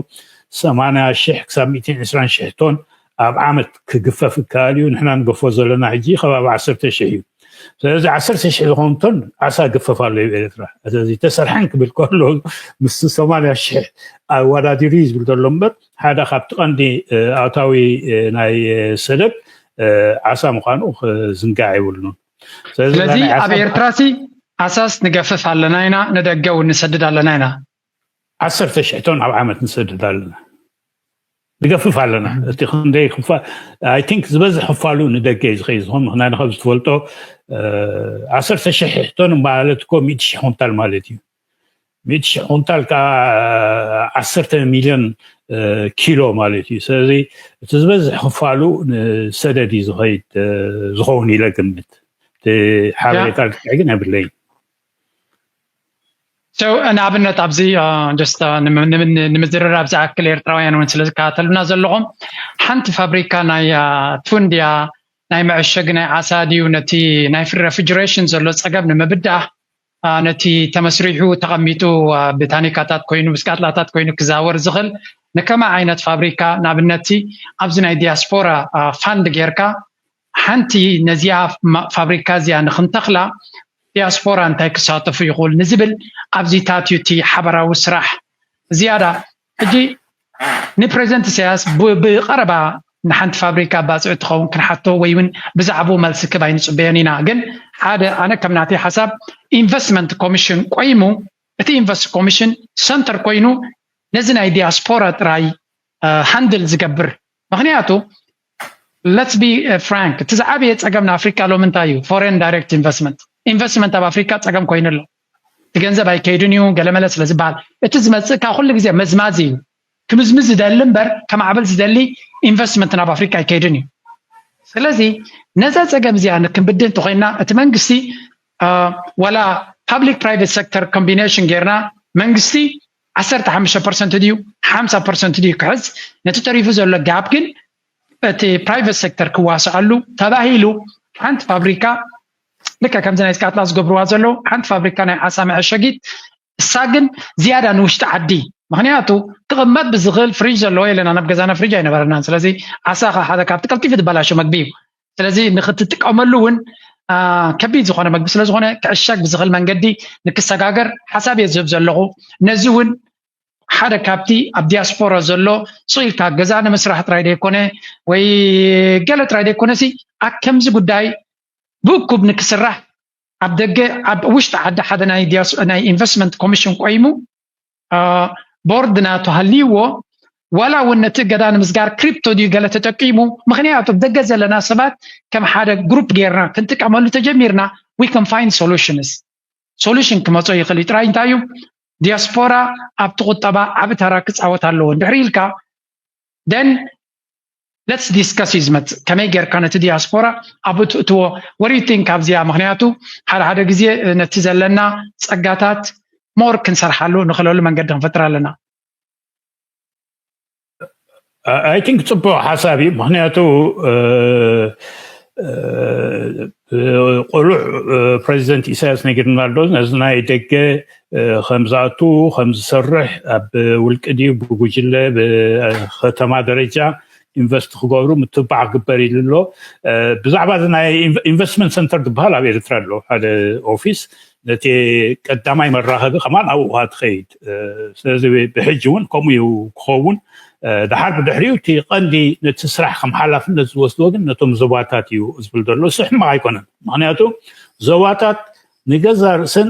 ሰማንያ ሽሕ ክሳብ ሚእትን ዕስራን ሽሕ ቶን ኣብ ዓመት ክግፈፍ ይከኣል እዩ። ንሕና ንገፎ ዘለና ሕጂ ከባቢ ዓሰርተ ሽሕ እዩ። ስለዚ ዓሰርተ ሽሕ ዝኾን ቶን ዓሳ ግፈፍ ኣሎ እዩ ኤርትራ። ስለዚ ተሰርሐን ክብል ከሎ ምስ ሰማንያ ሽሕ ኣወዳዲሩ እዩ ዝብል ዘሎ እምበር፣ ሓደ ካብቲ ቀንዲ ኣታዊ ናይ ሰደድ ዓሳ ምዃኑ ክዝንጋዕ የብሉን። ስለዚ ኣብ ኤርትራ ሲ ዓሳስ ንገፍፍ ኣለና ኢና፣ ንደገ እውን ንሰድድ ኣለና ኢና። ዓሰርተ ሽሕ ቶን ኣብ ዓመት ንሰድድ ኣለና፣ ንገፍፍ ኣለና። እቲ ክንደይ ክፋ-፣ ኣይ ቲንክ ዝበዝሕ ክፋሉ ንደገ እዩ ዝኸይድ ዝኸውን። ምኽንያቱ ከም ዝትፈልጦ ዓሰርተ ሽሕ ቶን ማለት እኮ ሚእቲ ሽሕ ኩንታል ማለት እዩ። ሚእቲ ሽሕ ኩንታል ከዓ ዓሰርተ ሚልዮን ኪሎ ማለት እዩ። ስለዚ እቲ ዝበዝሕ ክፋሉ ንሰደድ እዩ ዝኸይድ ዝኸውን ኢለ ግምት። እቲ ሓበሬታ ልክዕ ግን የብለይን። ንኣብነት ኣብዚ ንምዝርራብ ዝኣክል ኤርትራውያን እውን ስለ ዝከታተሉና ዘለኹም፣ ሓንቲ ፋብሪካ ናይ ቱንድያ ናይ መዕሸጊ ናይ ዓሳ ድዩ ነቲ ናይ ሬፍሪጀሬሽን ዘሎ ፀገም ንምብዳህ ነቲ ተመስሪሑ ተቐሚጡ ብታኒካታት ኮይኑ ብስቃጥላታት ኮይኑ ክዛወር ዝኽእል ንከማ ዓይነት ፋብሪካ ንኣብነትሲ ኣብዚ ናይ ዲያስፖራ ፋንድ ጌርካ ሓንቲ ነዚኣ ፋብሪካ እዚኣ ንክንተኽላ ዲያስፖራ እንታይ ክሳተፉ ይኽእል ንዝብል ኣብዚታት እዩ እቲ ሓበራዊ ስራሕ ዝያዳ። ሕጂ ንፕሬዚደንት ኢሳያስ ብቀረባ ንሓንቲ ፋብሪካ ባፅዕ ትኸውን ክንሓቶ ወይ እውን ብዛዕባኡ መልሲ ክብ ኣይንፅበዮን ኢና። ግን ሓደ ኣነ ከም ናተይ ሓሳብ ኢንቨስትመንት ኮሚሽን ቆይሙ እቲ ኢንቨስት ኮሚሽን ሰንተር ኮይኑ ነዚ ናይ ዲያስፖራ ጥራይ ሃንድል ዝገብር። ምክንያቱ let's be frank፣ እቲ ዝዓበየ ፀገም ንኣፍሪካ ሎም እንታይ እዩ? ፎሬን ዳይሬክት ኢንቨስትመንት። ኢንቨስትመንት ኣብ ኣፍሪካ ፀገም ኮይኑ ኣሎ። እቲ ገንዘብ ኣይከይድን እዩ ገለመለ ስለ ዝበሃል እቲ ዝመፅእ ካብ ኩሉ ግዜ መዝማዚ እዩ። ክምዝምዝ ዝደሊ እምበር ከማዕብል ዝደሊ ኢንቨስትመንት ናብ ኣፍሪካ ኣይከይድን እዩ። ስለዚ ነዛ ፀገም እዚኣ ክንብድህ እንተኮይና እቲ መንግስቲ ዋላ ፓብሊክ ፕራይቬት ሴክተር ኮምቢኔሽን ጌርና መንግስቲ ዓሰርተ ሓሙሽተ ፐርሰንት ድዩ ሓምሳ ፐርሰንት ድዩ ክሕዝ፣ ነቲ ተሪፉ ዘሎ ጋፕ ግን እቲ ፕራይቬት ሴክተር ክዋስኣሉ ተባሂሉ ሓንቲ ፋብሪካ ልክዕ ከምዚ ናይ ስቃጥላ ዝገብርዋ ዘለዉ ሓንቲ ፋብሪካ ናይ ዓሳ መዐሸጊት እሳ ግን ዝያዳ ንውሽጢ ዓዲ ምክንያቱ ክቕመጥ ብዝኽእል ፍሪጅ ዘለዎ የለና ናብ ገዛና ፍሪጅ ኣይነበረናን ስለዚ ዓሳ ሓደ ካብቲ ቀልጢፉ ዝበላሾ መግቢ እዩ ስለዚ ንክትጥቀመሉ እውን ከቢድ ዝኾነ መግቢ ስለዝኾነ ክዕሸግ ብዝኽእል መንገዲ ንክሰጋገር ሓሳብ እየ ዝህብ ዘለኹ ነዚ እውን ሓደ ካብቲ ኣብ ዲያስፖራ ዘሎ ስቕ ኢልካ ገዛ ንምስራሕ ጥራይ ዘይኮነ ወይ ገለ ጥራይ ዘይኮነ ሲ ኣብ ከምዚ ጉዳይ ብእኩብ ንክስራሕ ኣብ ደገ ኣብ ውሽጢ ዓዲ ሓደ ናይ ኢንቨስትመንት ኮሚሽን ቆይሙ ቦርድ ናቱ ሃልይዎ ዋላ እውን ነቲ ገዳ ንምስጋር ክሪፕቶ ድዩ ገለ ተጠቂሙ ምክንያቱ ደገ ዘለና ሰባት ከም ሓደ ግሩፕ ጌርና ክንጥቀመሉ ተጀሚርና we can find solutions solution ክመፆ ይኽእል እዩ ጥራይ እንታይ እዩ ዲያስፖራ ኣብቲ ቁጠባ ዓቢ ተራ ክፃወት ኣለዎ እንድሕሪ ኢልካ then let's discuss እዩ ዝመፅእ ከመይ ጌርካ ነቲ ዲያስፖራ ኣብ ትእትዎ what do you think ካብዚኣ ምክንያቱ ሓደ ሓደ ግዜ ነቲ ዘለና ፀጋታት more ክንሰርሓሉ ንኽእለሉ መንገዲ ክንፈጥር ኣለና I think ጽቡቕ ሓሳብ እዩ። ምክንያቱ እ፣ እ፣ ቁሉዕ እ፣ ፕሬዚደንት ኢሳያስ ነጊርና ኣሎ። ነዚ ናይ ደገ እ፣ ከም ዝኣቱ ከም ዝሰርሕ፣ ኣብ ውልቂ ድዩ ብጉጅለ ብከተማ ደረጃ ኢንቨስት ክገብሩ ምትባዕ ክግበር ኢሉ ኣሎ። እ፣ ብዛዕባ እዚ ናይ ኢንቨ- ኢንቨስትመንት ሰንተር ዝበሃል ኣብ ኤርትራ ኣሎ ሓደ ኦፊስ። ነቲ ቀዳማይ መራኸቢ ከማን ኣብኡ ኢኻ ትኸይድ። እ፣ ስለዚ ብሕጂ እውን ከምኡ እዩ ክኸውን። እ፣ ደሓር ብድሕሪኡ እቲ ቀንዲ ነቲ ስራሕ ከም ሓላፍነት ዝወስድዎ ግን ነቶም ዞባታት እዩ ዝብል ዘሎ። እሱ ሕማቕ ኣይኮነን። ምክንያቱ ዞባታት ንገዛ ርእሰን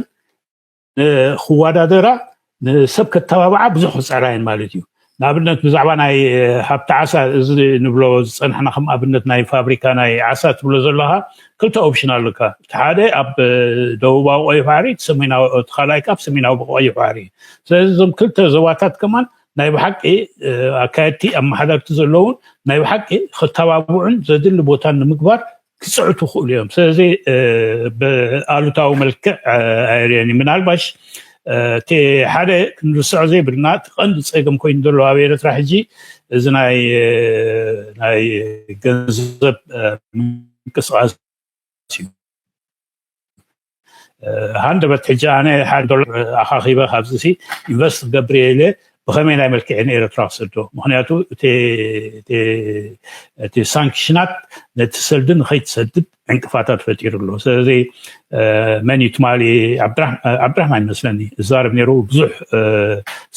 ክወዳደራ ንሰብ ከተባብዓ ብዙሕ ክፅዕራ እየን ማለት እዩ። ንኣብነት ብዛዕባ ናይ ሃብቲ ዓሳ እዚ ንብሎ ዝፀናሕና ከም ኣብነት ናይ ፋብሪካ ናይ ዓሳ ትብሎ ዘለኻ ክልተ ኦፕሽን ኣለካ። እቲ ሓደ ኣብ ደቡባዊ ቀይሕ ባሕሪ፣ እቲ ሰሜናዊ እቲ ካልኣይ ካብ ሰሜናዊ ቀይሕ ባሕሪ። ስለዚ እዞም ክልተ ዞባታት ከማን ናይ ብሓቂ ኣካየድቲ ኣመሓደርቲ ዘለውን ናይ ብሓቂ ክተባብዑን ዘድሊ ቦታን ንምግባር ክፅዕቱ ክእሉ እዮም። ስለዚ ብኣሉታዊ መልክዕ ኣይርየን። ምናልባሽ እቲ ሓደ ክንርስዖ ዘይብልና እቲ ቀንዲ ፀገም ኮይኑ ዘሎ ኣብ ኤርትራ ሕጂ እዚ ናይ ናይ ገንዘብ ምንቅስቃስ እዩ። ሃንደበት ሕጂ ኣነ ሓደ ዶላር ኣኻኺበ ካብዚ ኢንቨስት ክገብር እየ ኢለ ብኸመይ ናይ መልክዕ ንኤርትራ ክሰዶ? ምክንያቱ እቲ ሳንክሽናት ነቲ ሰልዲ ንኸይትሰድድ ዕንቅፋታት ፈጢሩ ኣሎ። ስለዚ መን እዩ ትማሊ ዓብድራሕማን ይመስለኒ ዝዛረብ ነይሩ። ብዙሕ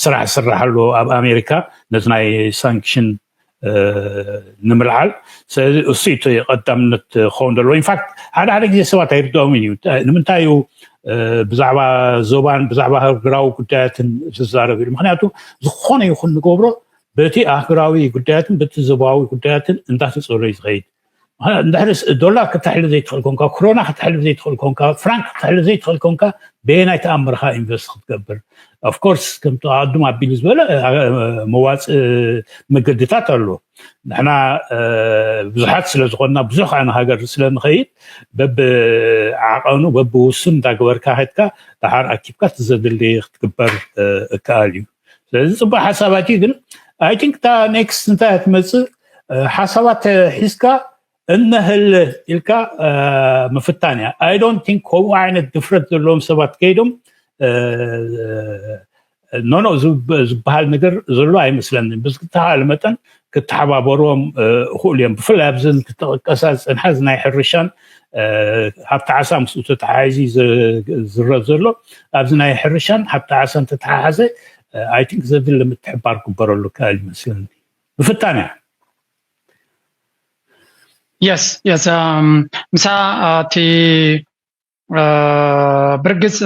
ስራሕ ዝስራሕ ኣሎ ኣብ ኣሜሪካ ነዚ ናይ ሳንክሽን ንምልዓል። ስለዚ እሱ እቲ ቀዳምነት ክኸውን ዘለዎ። ኢንፋክት ሓደ ሓደ ግዜ ሰባት ኣይርድኦምን እዩ። ንምንታይ እዩ ብዛዕባ ዞባን ብዛዕባ ሃገራዊ ጉዳያትን ዝዛረብ ኢሉ? ምክንያቱ ዝኾነ ይኹን ንገብሮ በቲ ኣህጉራዊ ጉዳያትን በቲ ዞባዊ ጉዳያትን እንዳተፀሎ እዩ ዝኸይድ። እንድሕርስ ዶላር ክትሕልፍ ዘይትኽእል ኮንካ፣ ክሮና ክትሕልፍ ዘይትኽእል ኮንካ፣ ፍራንክ ክትሕልፍ ዘይትኽእል ኮንካ በየናይ ተኣምርካ ኢንቨስት ክትገብር? ኦፍኮርስ ከምቲ ኣዱም ኣቢሉ ዝበለ መዋፅእ መገድታት ኣሎ። ንሕና ብዙሓት ስለ ዝኾንና ብዙሕ ከኣ ንሃገር ስለ ንኸይድ በብዓቐኑ በብውሱን እንዳገበርካ ከድካ ደሓር ኣኪብካ እቲ ዘድሊ ክትግበር እከኣል እዩ። ስለዚ ፅቡቅ ሓሳባት እዩ። ግን ኣይ ቲንክ እታ ኔክስት እንታይ ትመፅእ ሓሳባት ሒዝካ እነህል ኢልካ ምፍታን እያ። ኣይ ዶንት ቲንክ ከምኡ ዓይነት ድፍረት ዘለዎም ሰባት ከይዶም ኖኖ ዝበሃል ነገር ዘሎ ኣይመስለንን። ብዝተኻለ መጠን ክተሓባበርዎም እኽእሉ እዮም። ብፍላይ ኣብዚ ክተቀሳ ዝፀንሓ እዚ ናይ ሕርሻን ሃብቲ ዓሳ ምስኡ ተተሓሒዙ ዝረብ ዘሎ ኣብዚ ናይ ሕርሻን ሃብቲ ዓሳን ተተሓሓዘ ኣይ ቲንክ ዘድሊ ምትሕባር ክግበረሉ ክእል ይመስለኒ ብፍታን እያ። የስ የስ ምሳ እቲ ብርግፅ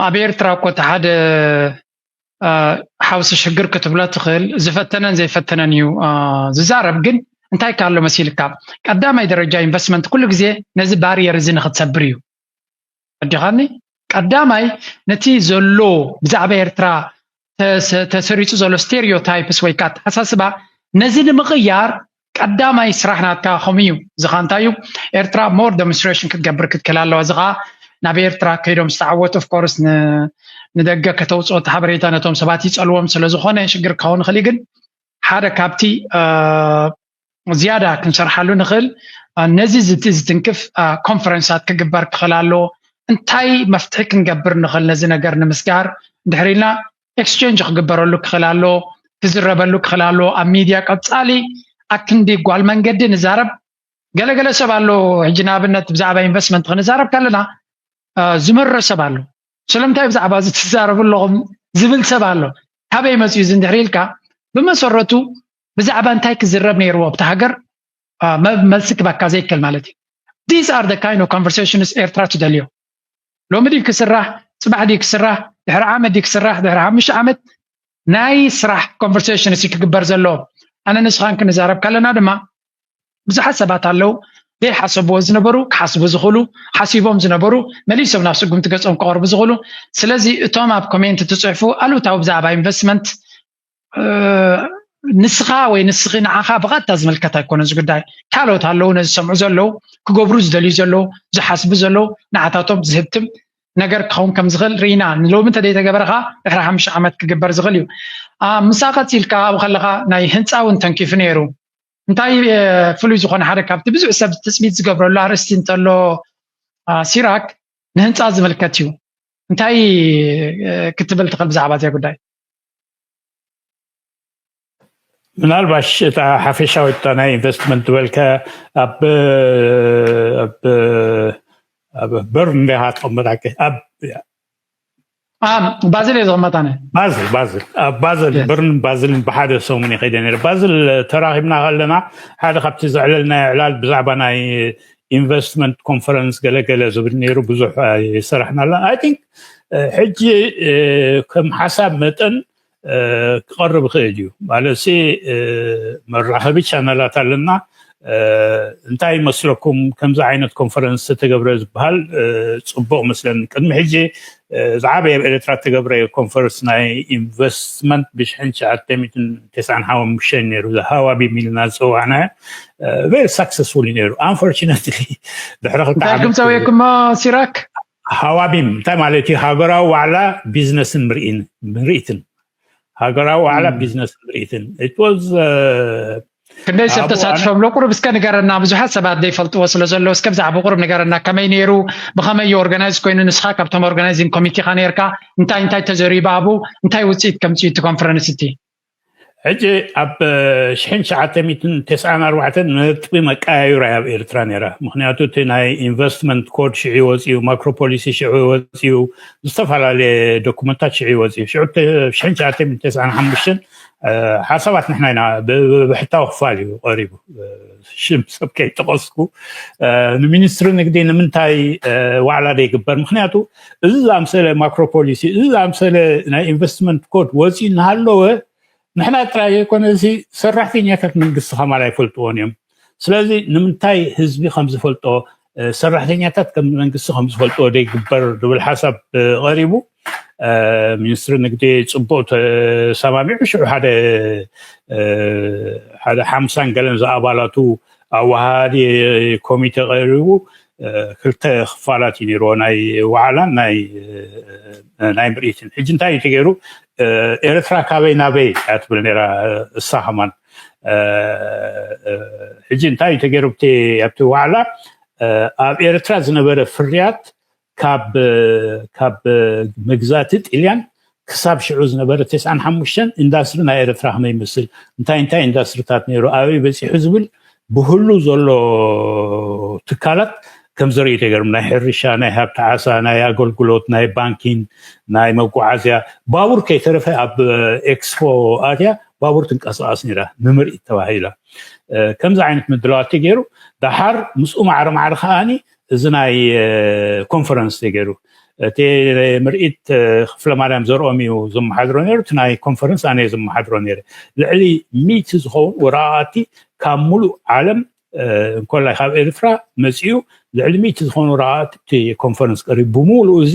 ኣብ ኤርትራ እኮ እቲ ሓደ ሓውሲ ሽግር ክትብሎ ትኽእል። ዝፈተነን ዘይፈተነን እዩ ዝዛረብ። ግን እንታይ ካሎ መሲልካ፣ ቀዳማይ ደረጃ ኢንቨስትመንት ኩሉ ግዜ ነዚ ባሪየር እዚ ንክትሰብር እዩ። ኣዲኻኒ ቀዳማይ ነቲ ዘሎ ብዛዕባ ኤርትራ ተሰሪፁ ዘሎ ስቴሪዮታይፕስ ወይ ከዓ ኣተሓሳስባ ነዚ ንምቕያር ቀዳማይ ስራሕ ናትካ ከምኡ እዩ። እዚ ከዓ እንታይ እዩ? ኤርትራ ሞር ዴሞንስትሬሽን ክትገብር ክትክእል ኣለዋ። እዚ ከዓ ናብ ኤርትራ ከይዶም ዝተዓወቱ ኦፍኮርስ ንደገ ከተውፅኦ እቲ ሓበሬታ ነቶም ሰባት ይፀልዎም ስለዝኾነ ሽግር ክኸውን ይኽእል እዩ። ግን ሓደ ካብቲ ዝያዳ ክንሰርሓሉ ንኽእል ነዚ ዝትንክፍ ኮንፈረንሳት ክግበር ክኽእል ኣሎ። እንታይ መፍትሒ ክንገብር ንኽእል ነዚ ነገር ንምስጋር እንድሕር ኢልና ኤክስቼንጅ ክግበረሉ ክኽእል ኣሎ፣ ክዝረበሉ ክኽእል ኣሎ። ኣብ ሚድያ ቀፃሊ ኣክንዲ ጓል መንገዲ ንዛረብ። ገለገለ ሰብ ኣሎ ሕጂ ንኣብነት ብዛዕባ ኢንቨስትመንት ክንዛረብ ከለና ዝመርር ሰብ ኣሎ። ስለምንታይ ብዛዕባ እዚ ትዛረቡ ኣለኹም ዝብል ሰብ ኣሎ። ካበይ መፅኡ እዚ እንድሕር ኢልካ ብመሰረቱ ብዛዕባ እንታይ ክዝረብ ነይርዎ ኣብቲ ሃገር መልሲ ክበካ ዘይክእል ማለት እዩ። These are the kind of conversations ኤርትራ ትደልዮ። ሎሚ ድዩ ክስራሕ፣ ፅባሕ ድዩ ክስራሕ፣ ድሕሪ ዓመት ድዩ ክስራሕ፣ ድሕሪ ሓሙሽተ ዓመት ናይ ስራሕ ኮንቨርሴሽንስ እዩ ክግበር ዘለዎ። ኣነ ንስኻን ክንዛረብ ከለና ድማ ብዙሓት ሰባት ኣለዉ ዘይሓሰብዎ ዝነበሩ ክሓስቡ ዝኽእሉ፣ ሓሲቦም ዝነበሩ መሊሶም ናብ ስጉምቲ ገጾም ክቐርቡ ዝኽእሉ። ስለዚ እቶም ኣብ ኮሜንት ትፅሕፉ ኣሉታዊ ብዛዕባ ኢንቨስትመንት ንስኻ ወይ ንስኺ ንዓኻ ብቐጥታ ዝምልከት ኣይኮነን እዚ ጉዳይ። ካልኦት ኣለዉ ነዚ ዝሰምዑ ዘለዉ ክገብሩ ዝደልዩ ዘለዉ ዝሓስቡ ዘለዉ ንዓታቶም ዝህብትም ነገር ክኸውን ከም ዝኽእል ርኢና። ንሎሚ እንተዘይተገበረ ከዓ ድሕሪ ሓሙሽተ ዓመት ክግበር ዝኽእል እዩ። ምስ ቀፂልካ ኣብኡ ከለካ ናይ ህንፃ እውን ተንኪፉ ነይሩ። እንታይ ፍሉይ ዝኾነ ሓደ ካብቲ ብዙሕ ሰብ ትፅቢት ዝገብረሉ ኣርእስቲ እንተሎ፣ ሲራክ ንህንፃ ዝምልከት እዩ። እንታይ ክትብል ትኽእል ብዛዕባ እዚያ ጉዳይ? ምናልባሽ እታ ሓፈሻዊ እታ ናይ ኢንቨስትመንት ዝበልከ ኣብ ኣብ ኣብ በርን ዲኻ ትቕመጣ? ኣብ ባዝል እየ ዝቕመጥ ኣነ። ባዝል ባዝል ኣብ ባዝል በርን ባዝልን ብሓደ ሰሙን ይኸይደ ነይረ። ባዝል ተራኺብና ከለና ሓደ ካብቲ ዘዕለልናዮ ዕላል ብዛዕባ ናይ ኢንቨስትመንት ኮንፈረንስ ገለገለ ዝብል ነይሩ። ብዙሕ ይሰራሕናላ። ኣይ ቲንክ ሕጂ ከም ሓሳብ መጠን ክቐርብ ይኽእል እዩ። ማለት መራኸቢ ቻነላት ኣለና። እንታይ ይመስለኩም? ከምዚ ዓይነት ኮንፈረንስ ተገብረ ዝበሃል ፅቡቕ መስለኒ። ቅድሚ ሕጂ ዝዓበየ ኣብ ኤርትራ ተገብረ ኮንፈረንስ ናይ ኢንቨስትመንት ብሽሕን ትሽዓተ ሚእትን ተስዓን ሓሙሽተን ነይሩ። ሃዋቢ ሚልና ዝፀዋዕና ቨሪ ሳክሰስፉል ነይሩ። ኣንፎርቹነትሊ ድሕሪ ክልተ ዓመት ክምፀውየኩሞ ሲራክ ሃዋቢም እንታይ ማለት እዩ? ሃገራዊ ዋዕላ ቢዝነስን ምርኢትን ሃገራዊ ዋዕላ ቢዝነስ ምርኢትን። ክንደይ ሰብ ተሳትፎም ሎ ቁሩብ እስከ ንገረና። ብዙሓት ሰባት ዘይፈልጥዎ ስለ ዘሎ እስከ ብዛዕባ ቁሩብ ንገረና። ከመይ ነይሩ? ብኸመይ እዩ ኦርጋናይዝ ኮይኑ? ንስኻ ካብቶም ኦርጋናይዚንግ ኮሚቴኻ ነርካ። እንታይ እንታይ ተዘሪቡ ኣብኡ? እንታይ ውፅኢት ከምፅኡ እቲ ኮንፈረንስ እቲ? ሕጂ ኣብ ሽሕን ትሽዓተ ሚእትን ተስዓን ኣርባዕተን ነጥቢ መቀያዩራ ኣብ ኤርትራ ነይራ። ምክንያቱ እቲ ናይ ኢንቨስትመንት ኮድ ሽዑ ወፂኡ፣ ማክሮ ፖሊሲ ሽዑ ወፂኡ፣ ዝተፈላለየ ዶኩመንታት ሽዑ ወፂኡ። ሽዑ ሽሕን ትሽዓተ ሚእትን ተስዓን ሓሙሽተን ሓሳባት ንሕና ኢና ብሕታዊ ክፋል እዩ ቀሪቡ። ሽም ሰብ ከይጠቐስኩ ንሚኒስትሪ ንግዲ ንምንታይ ዋዕላ ዘይግበር? ምክንያቱ እዚ ዝኣምሰለ ማክሮ ፖሊሲ፣ እዚ ዝኣምሰለ ናይ ኢንቨስትመንት ኮድ ወፂኡ እናሃለወ ንሕና ጥራይ ዘይኮነ እዚ ሰራሕተኛታት መንግስቲ ከማል ኣይፈልጥዎን እዮም። ስለዚ ንምንታይ ህዝቢ ከም ዝፈልጦ ሰራሕተኛታት ከም መንግስቲ ከም ዝፈልጦ ዘይግበር ዝብል ሓሳብ ቀሪቡ። ሚኒስትሪ ንግዲ ፅቡቅ ተሰማሚዑ ሽዑ ሓደ ሓደ ሓምሳን ገለን ዝኣባላቱ ኣወሃሃዲ ኮሚቴ ቀሪቡ ክልተ ክፋላት እዩ ነይርዎ ናይ ዋዕላን ናይ ናይ ምርኢትን። ሕጂ እንታይ እዩ ተገይሩ? ኤርትራ ካበይ ናበይ እያ ትብል ነይራ እሳ ከማን። ሕጂ እንታይ እዩ ተገይሩ ኣብቲ ዋዕላ? ኣብ ኤርትራ ዝነበረ ፍርያት ካብ ካብ መግዛእቲ ጥልያን ክሳብ ሽዑ ዝነበረ ተስዓን ሓሙሽተን ኢንዳስትሪ ናይ ኤርትራ ከመይ ይመስል፣ እንታይ እንታይ ኢንዳስትሪታት ነይሩ፣ ኣበይ በፂሑ ዝብል ብህሉ ዘሎ ትካላት ከም ዘርኢ ተገርም ናይ ሕርሻ፣ ናይ ሃብቲ ዓሳ፣ ናይ ኣገልግሎት፣ ናይ ባንኪን፣ ናይ መጓዓዝያ፣ ባቡር ከይተረፈ ኣብ ኤክስፖ ኣትያ ባቡር ትንቀሳቐስ ነይራ ንምርኢት ተባሂላ። ከምዚ ዓይነት ምድላዋት ተገይሩ። ደሓር ምስኡ ማዕረ ማዕረ ከዓኒ እዚ ናይ ኮንፈረንስ ተገይሩ። እቲ ምርኢት ክፍለ ማርያም ዘርኦም እዩ ዝመሓድሮ ነይሩ። እቲ ናይ ኮንፈረንስ ኣነ ዝመሓድሮ ነይረ። ልዕሊ ሚእቲ ዝኸውን ወረቓቕቲ ካብ ሙሉእ ዓለም እንኮላይ ካብ ኤርትራ መፂኡ ልዕሊ ሚእቲ ዝኾኑ ወረቓቕቲ ኮንፈረንስ ቀሪቡ። ብሙሉእ እዚ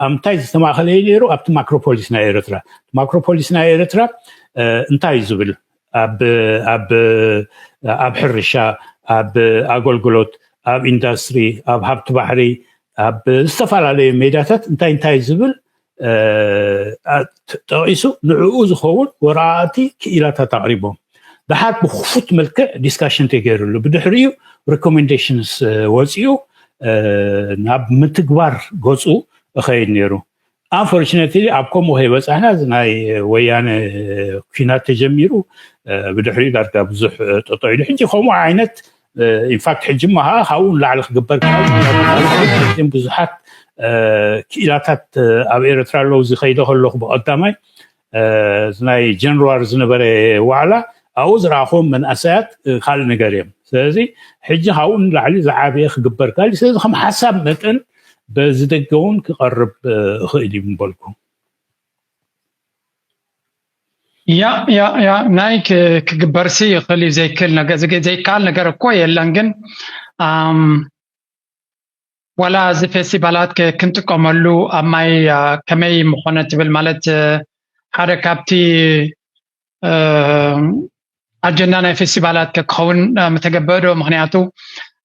ኣብ እንታይ ዝተማእኸለ እዩ ነይሩ? ኣብቲ ማክሮፖሊስ ናይ ኤርትራ። ማክሮፖሊስ ናይ ኤርትራ እንታይ እዩ ዝብል? ኣብ ኣብ ኣብ ሕርሻ፣ ኣብ ኣገልግሎት፣ ኣብ ኢንዳስትሪ፣ ኣብ ሃብቲ ባሕሪ፣ ኣብ ዝተፈላለዩ ሜዳታት እንታይ እንታይ ዝብል ጠቂሱ ንዕኡ ዝኸውን ወረቓቕቲ ክኢላታት ኣቕሪቦም። ደሓር ብክፉት መልክዕ ዲስካሽን ተገይሩሉ። ብድሕሪኡ ሪኮሜንዴሽንስ ወፂኡ ናብ ምትግባር ገፁ እኸይድ ነይሩ። ኣንፎርችነትሊ ኣብ ከምኡ ከይበፃሕና እዚ ናይ ወያነ ኩናት ተጀሚሩ ብድሕሪኡ ዳርጋ ብዙሕ ጠጠው ኢሉ። ሕጂ ከምኡ ዓይነት ኢንፋክት ሕጂ ማ ከዓ ካብኡ ንላዕሊ ክግበር ብዙሓት ክኢላታት ኣብ ኤርትራ ኣለዉ። እዚ ከይደ ከለኹ ብቐዳማይ እዚ ናይ ጀንዋሪ ዝነበረ ዋዕላ ኣብኡ ዝረኣኹዎም መንእሰያት ካልእ ነገር እዮም። ስለዚ ሕጂ ካብኡ ንላዕሊ ዝዓበየ ክግበር ካልእ። ስለዚ ከም ሓሳብ መጠን በዚ ደገ እውን ክቐርብ እኽእል እዩ ምበልኩ። ያ ያ ያ ናይ ክግበርሲ ይኽእል እዩ። ዘይክእል ነገር ዘይከኣል ነገር እኮ የለን። ግን ዋላ እዚ ፌስቲቫላት ክንጥቀመሉ ኣብ ማይ ከመይ ምኾነ ትብል ማለት ሓደ ካብቲ ኣጀንዳ ናይ ፌስቲቫላት ክኸውን ምተገበዶ? ምክንያቱ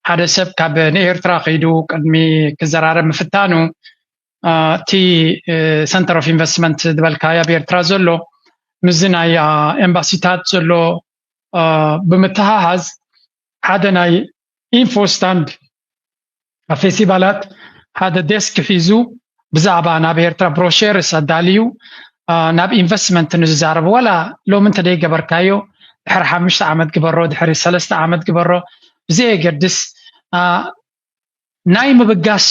ሓደ ሰብ ካብ ንኤርትራ ከይዱ ቅድሚ ክዘራረብ ምፍታኑ እቲ center of investment ዝበልካዮ ኣብ ኤርትራ ዘሎ ምስዚ ናይ ኤምባሲታት ዘሎ ብምትሃሃዝ ሓደ ናይ ኢንፎ ስታንድ ኣብ ፌስቲቫላት ሓደ ዴስክ ሒዙ ብዛዕባ ናብ ኤርትራ ብሮሸርስ ኣዳልዩ ናብ ኢንቨስትመንት ንዝዛረብ ዋላ ሎሚ እንተደይገበርካዮ ድሕሪ ሓሙሽተ ዓመት ግበሮ ድሕሪ ሰለስተ ዓመት ግበሮ ብዘየገድስ ናይ ምብጋስ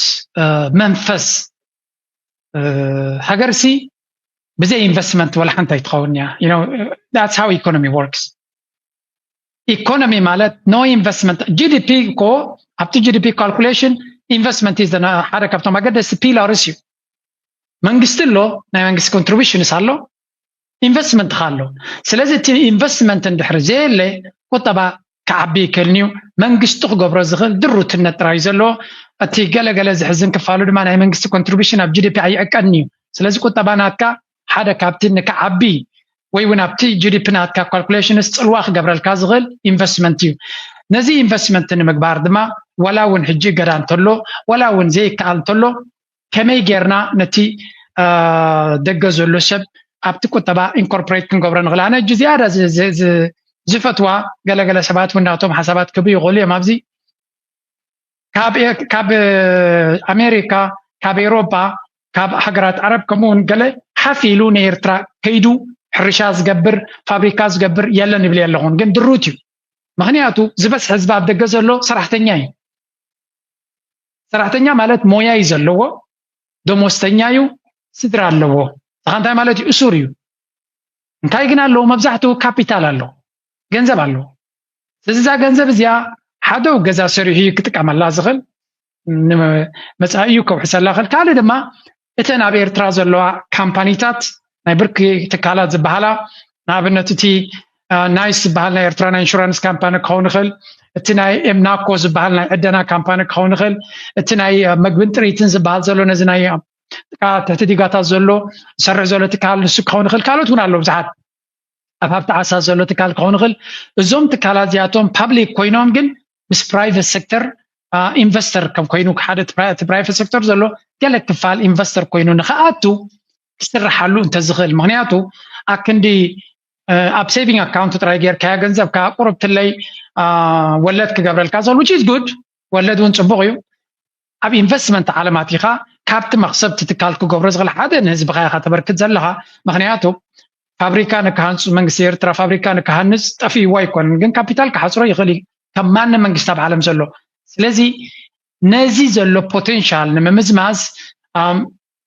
መንፈስ ሃገርሲ ብዘይ ኢንቨስትመንት ወላ ሓንቲ ኣይትኸውን እያ። That's how economy works. ኢኮኖሚ ማለት no investment GDP እኮ ኣብቲ GDP calculation investment is ሓደ ካብቶም ኣገደስቲ pillars እዩ። መንግስቲ ኣሎ፣ ናይ መንግስቲ contributions ኣሎ፣ ኢንቨስትመንት ኣሎ። ስለዚ እቲ ኢንቨስትመንት እንድሕር ዘየለ ቁጠባ ክዓቢ ይክእልን እዩ። መንግስቲ ክገብሮ ዝኽእል ድሩትነት ጥራይ እዩ ዘለዎ። እቲ ገለገለ ዝሕዝን ክፋሉ ድማ ናይ መንግስቲ ኮንትሪቢሽን ኣብ GDP ኣይዕቀን እዩ። ስለዚ ቁጠባ ናትካ ሓደ ካብቲ ንክዓቢ ወይ እውን ኣብቲ GDP ናትካ ካልኩሌሽንስ ፅልዋ ክገብረልካ ዝኽእል ኢንቨስትመንት እዩ። ነዚ ኢንቨስትመንት ንምግባር ድማ ዋላ እውን ሕጂ እገዳ እንተሎ ዋላ እውን ዘይከኣል እንተሎ ከመይ ጌርና ነቲ ደገ ዘሎ ሰብ ኣብቲ ቁጠባ ኢንኮርፖሬት ክንገብሮ ንኽእል? ኣነ እጂ ዝያዳ ዝፈትዋ ገለገለ ሰባት እውን ናቶም ሓሳባት ክብ ይኽእሉ እዮም ኣብዚ ካብ ኣሜሪካ ካብ ኤሮፓ ካብ ሃገራት ዓረብ ከምኡ እውን ገለ ሓፍ ኢሉ ንኤርትራ ከይዱ ሕርሻ ዝገብር ፋብሪካ ዝገብር የለን ይብል ኣለኹን ግን ድሩት እዩ። ምክንያቱ ዝበዝሕ ህዝቢ ኣብ ደገ ዘሎ ሰራሕተኛ እዩ። ሰራሕተኛ ማለት ሞያ እዩ ዘለዎ፣ ደሞዝተኛ እዩ፣ ስድራ ኣለዎ። እኻ እንታይ ማለት እዩ? እሱር እዩ። እንታይ ግን ኣለዎ? መብዛሕትኡ ካፒታል ኣለዎ፣ ገንዘብ ኣለዎ። ስለዚ እዛ ገንዘብ እዚኣ ሓደ ገዛ ሰሪሑ እዩ ክጥቀመላ ዝኽእል፣ መፃኢ እዩ ከውሕሰላ ክእል። ካልእ ድማ እተን ኣብ ኤርትራ ዘለዋ ካምፓኒታት ናይ ብርኪ ትካላት ዝበሃላ ንኣብነት እቲ ናይስ ዝበሃል ናይ ኤርትራ ናይ ኢንሹራንስ ካምፓኒ ክኸውን ይኽእል፣ እቲ ናይ ኤምናኮ ዝበሃል ናይ ዕደና ካምፓኒ ክኸውን ይኽእል፣ እቲ ናይ መግብን ጥሪትን ዝበሃል ዘሎ ነዚ ናይ ትሕቲ ዲጋታት ዘሎ ዝሰርሕ ዘሎ ትካል ንሱ ክኸውን ይኽእል፣ ካልኦት እውን ኣለዉ ብዙሓት ኣብ ሃብቲ ዓሳ ዘሎ ትካል ክኸውን ይኽእል። እዞም ትካላት እዚኣቶም ፓብሊክ ኮይኖም ግን ምስ ፕራይቨት ሴክተር ኢንቨስተር ከም ኮይኑ ሓደ እቲ ፕራይቨት ሴክተር ዘሎ ገለ ክፋል ኢንቨስተር ኮይኑ ንክኣቱ ክስርሓሉ እንተዝኽእል ምክንያቱ ኣክንዲ ኣብ ሴቪንግ ኣካውንት ጥራይ ጌርካያ ገንዘብካ ቁርብትለይ ወለድ ክገብረልካ ዘሎ which is good ወለድ እውን ፅቡቅ እዩ ኣብ ኢንቨስትመንት ዓለም ኣቲኻ ካብቲ መክሰብ ትትካል ክገብሮ ዝኽእል ሓደ ንህዝብኻ ኢኻ ተበርክት ዘለኻ ምክንያቱ ፋብሪካ ንክሃንፁ መንግስቲ ኤርትራ ፋብሪካ ንክሃንፅ ጠፊእዎ ኣይኮነን ግን ካፒታል ክሓፅሮ ይኽእል እዩ ከም ማንም መንግስቲ ኣብ ዓለም ዘሎ ስለዚ ነዚ ዘሎ ፖቴንሻል ንምምዝማዝ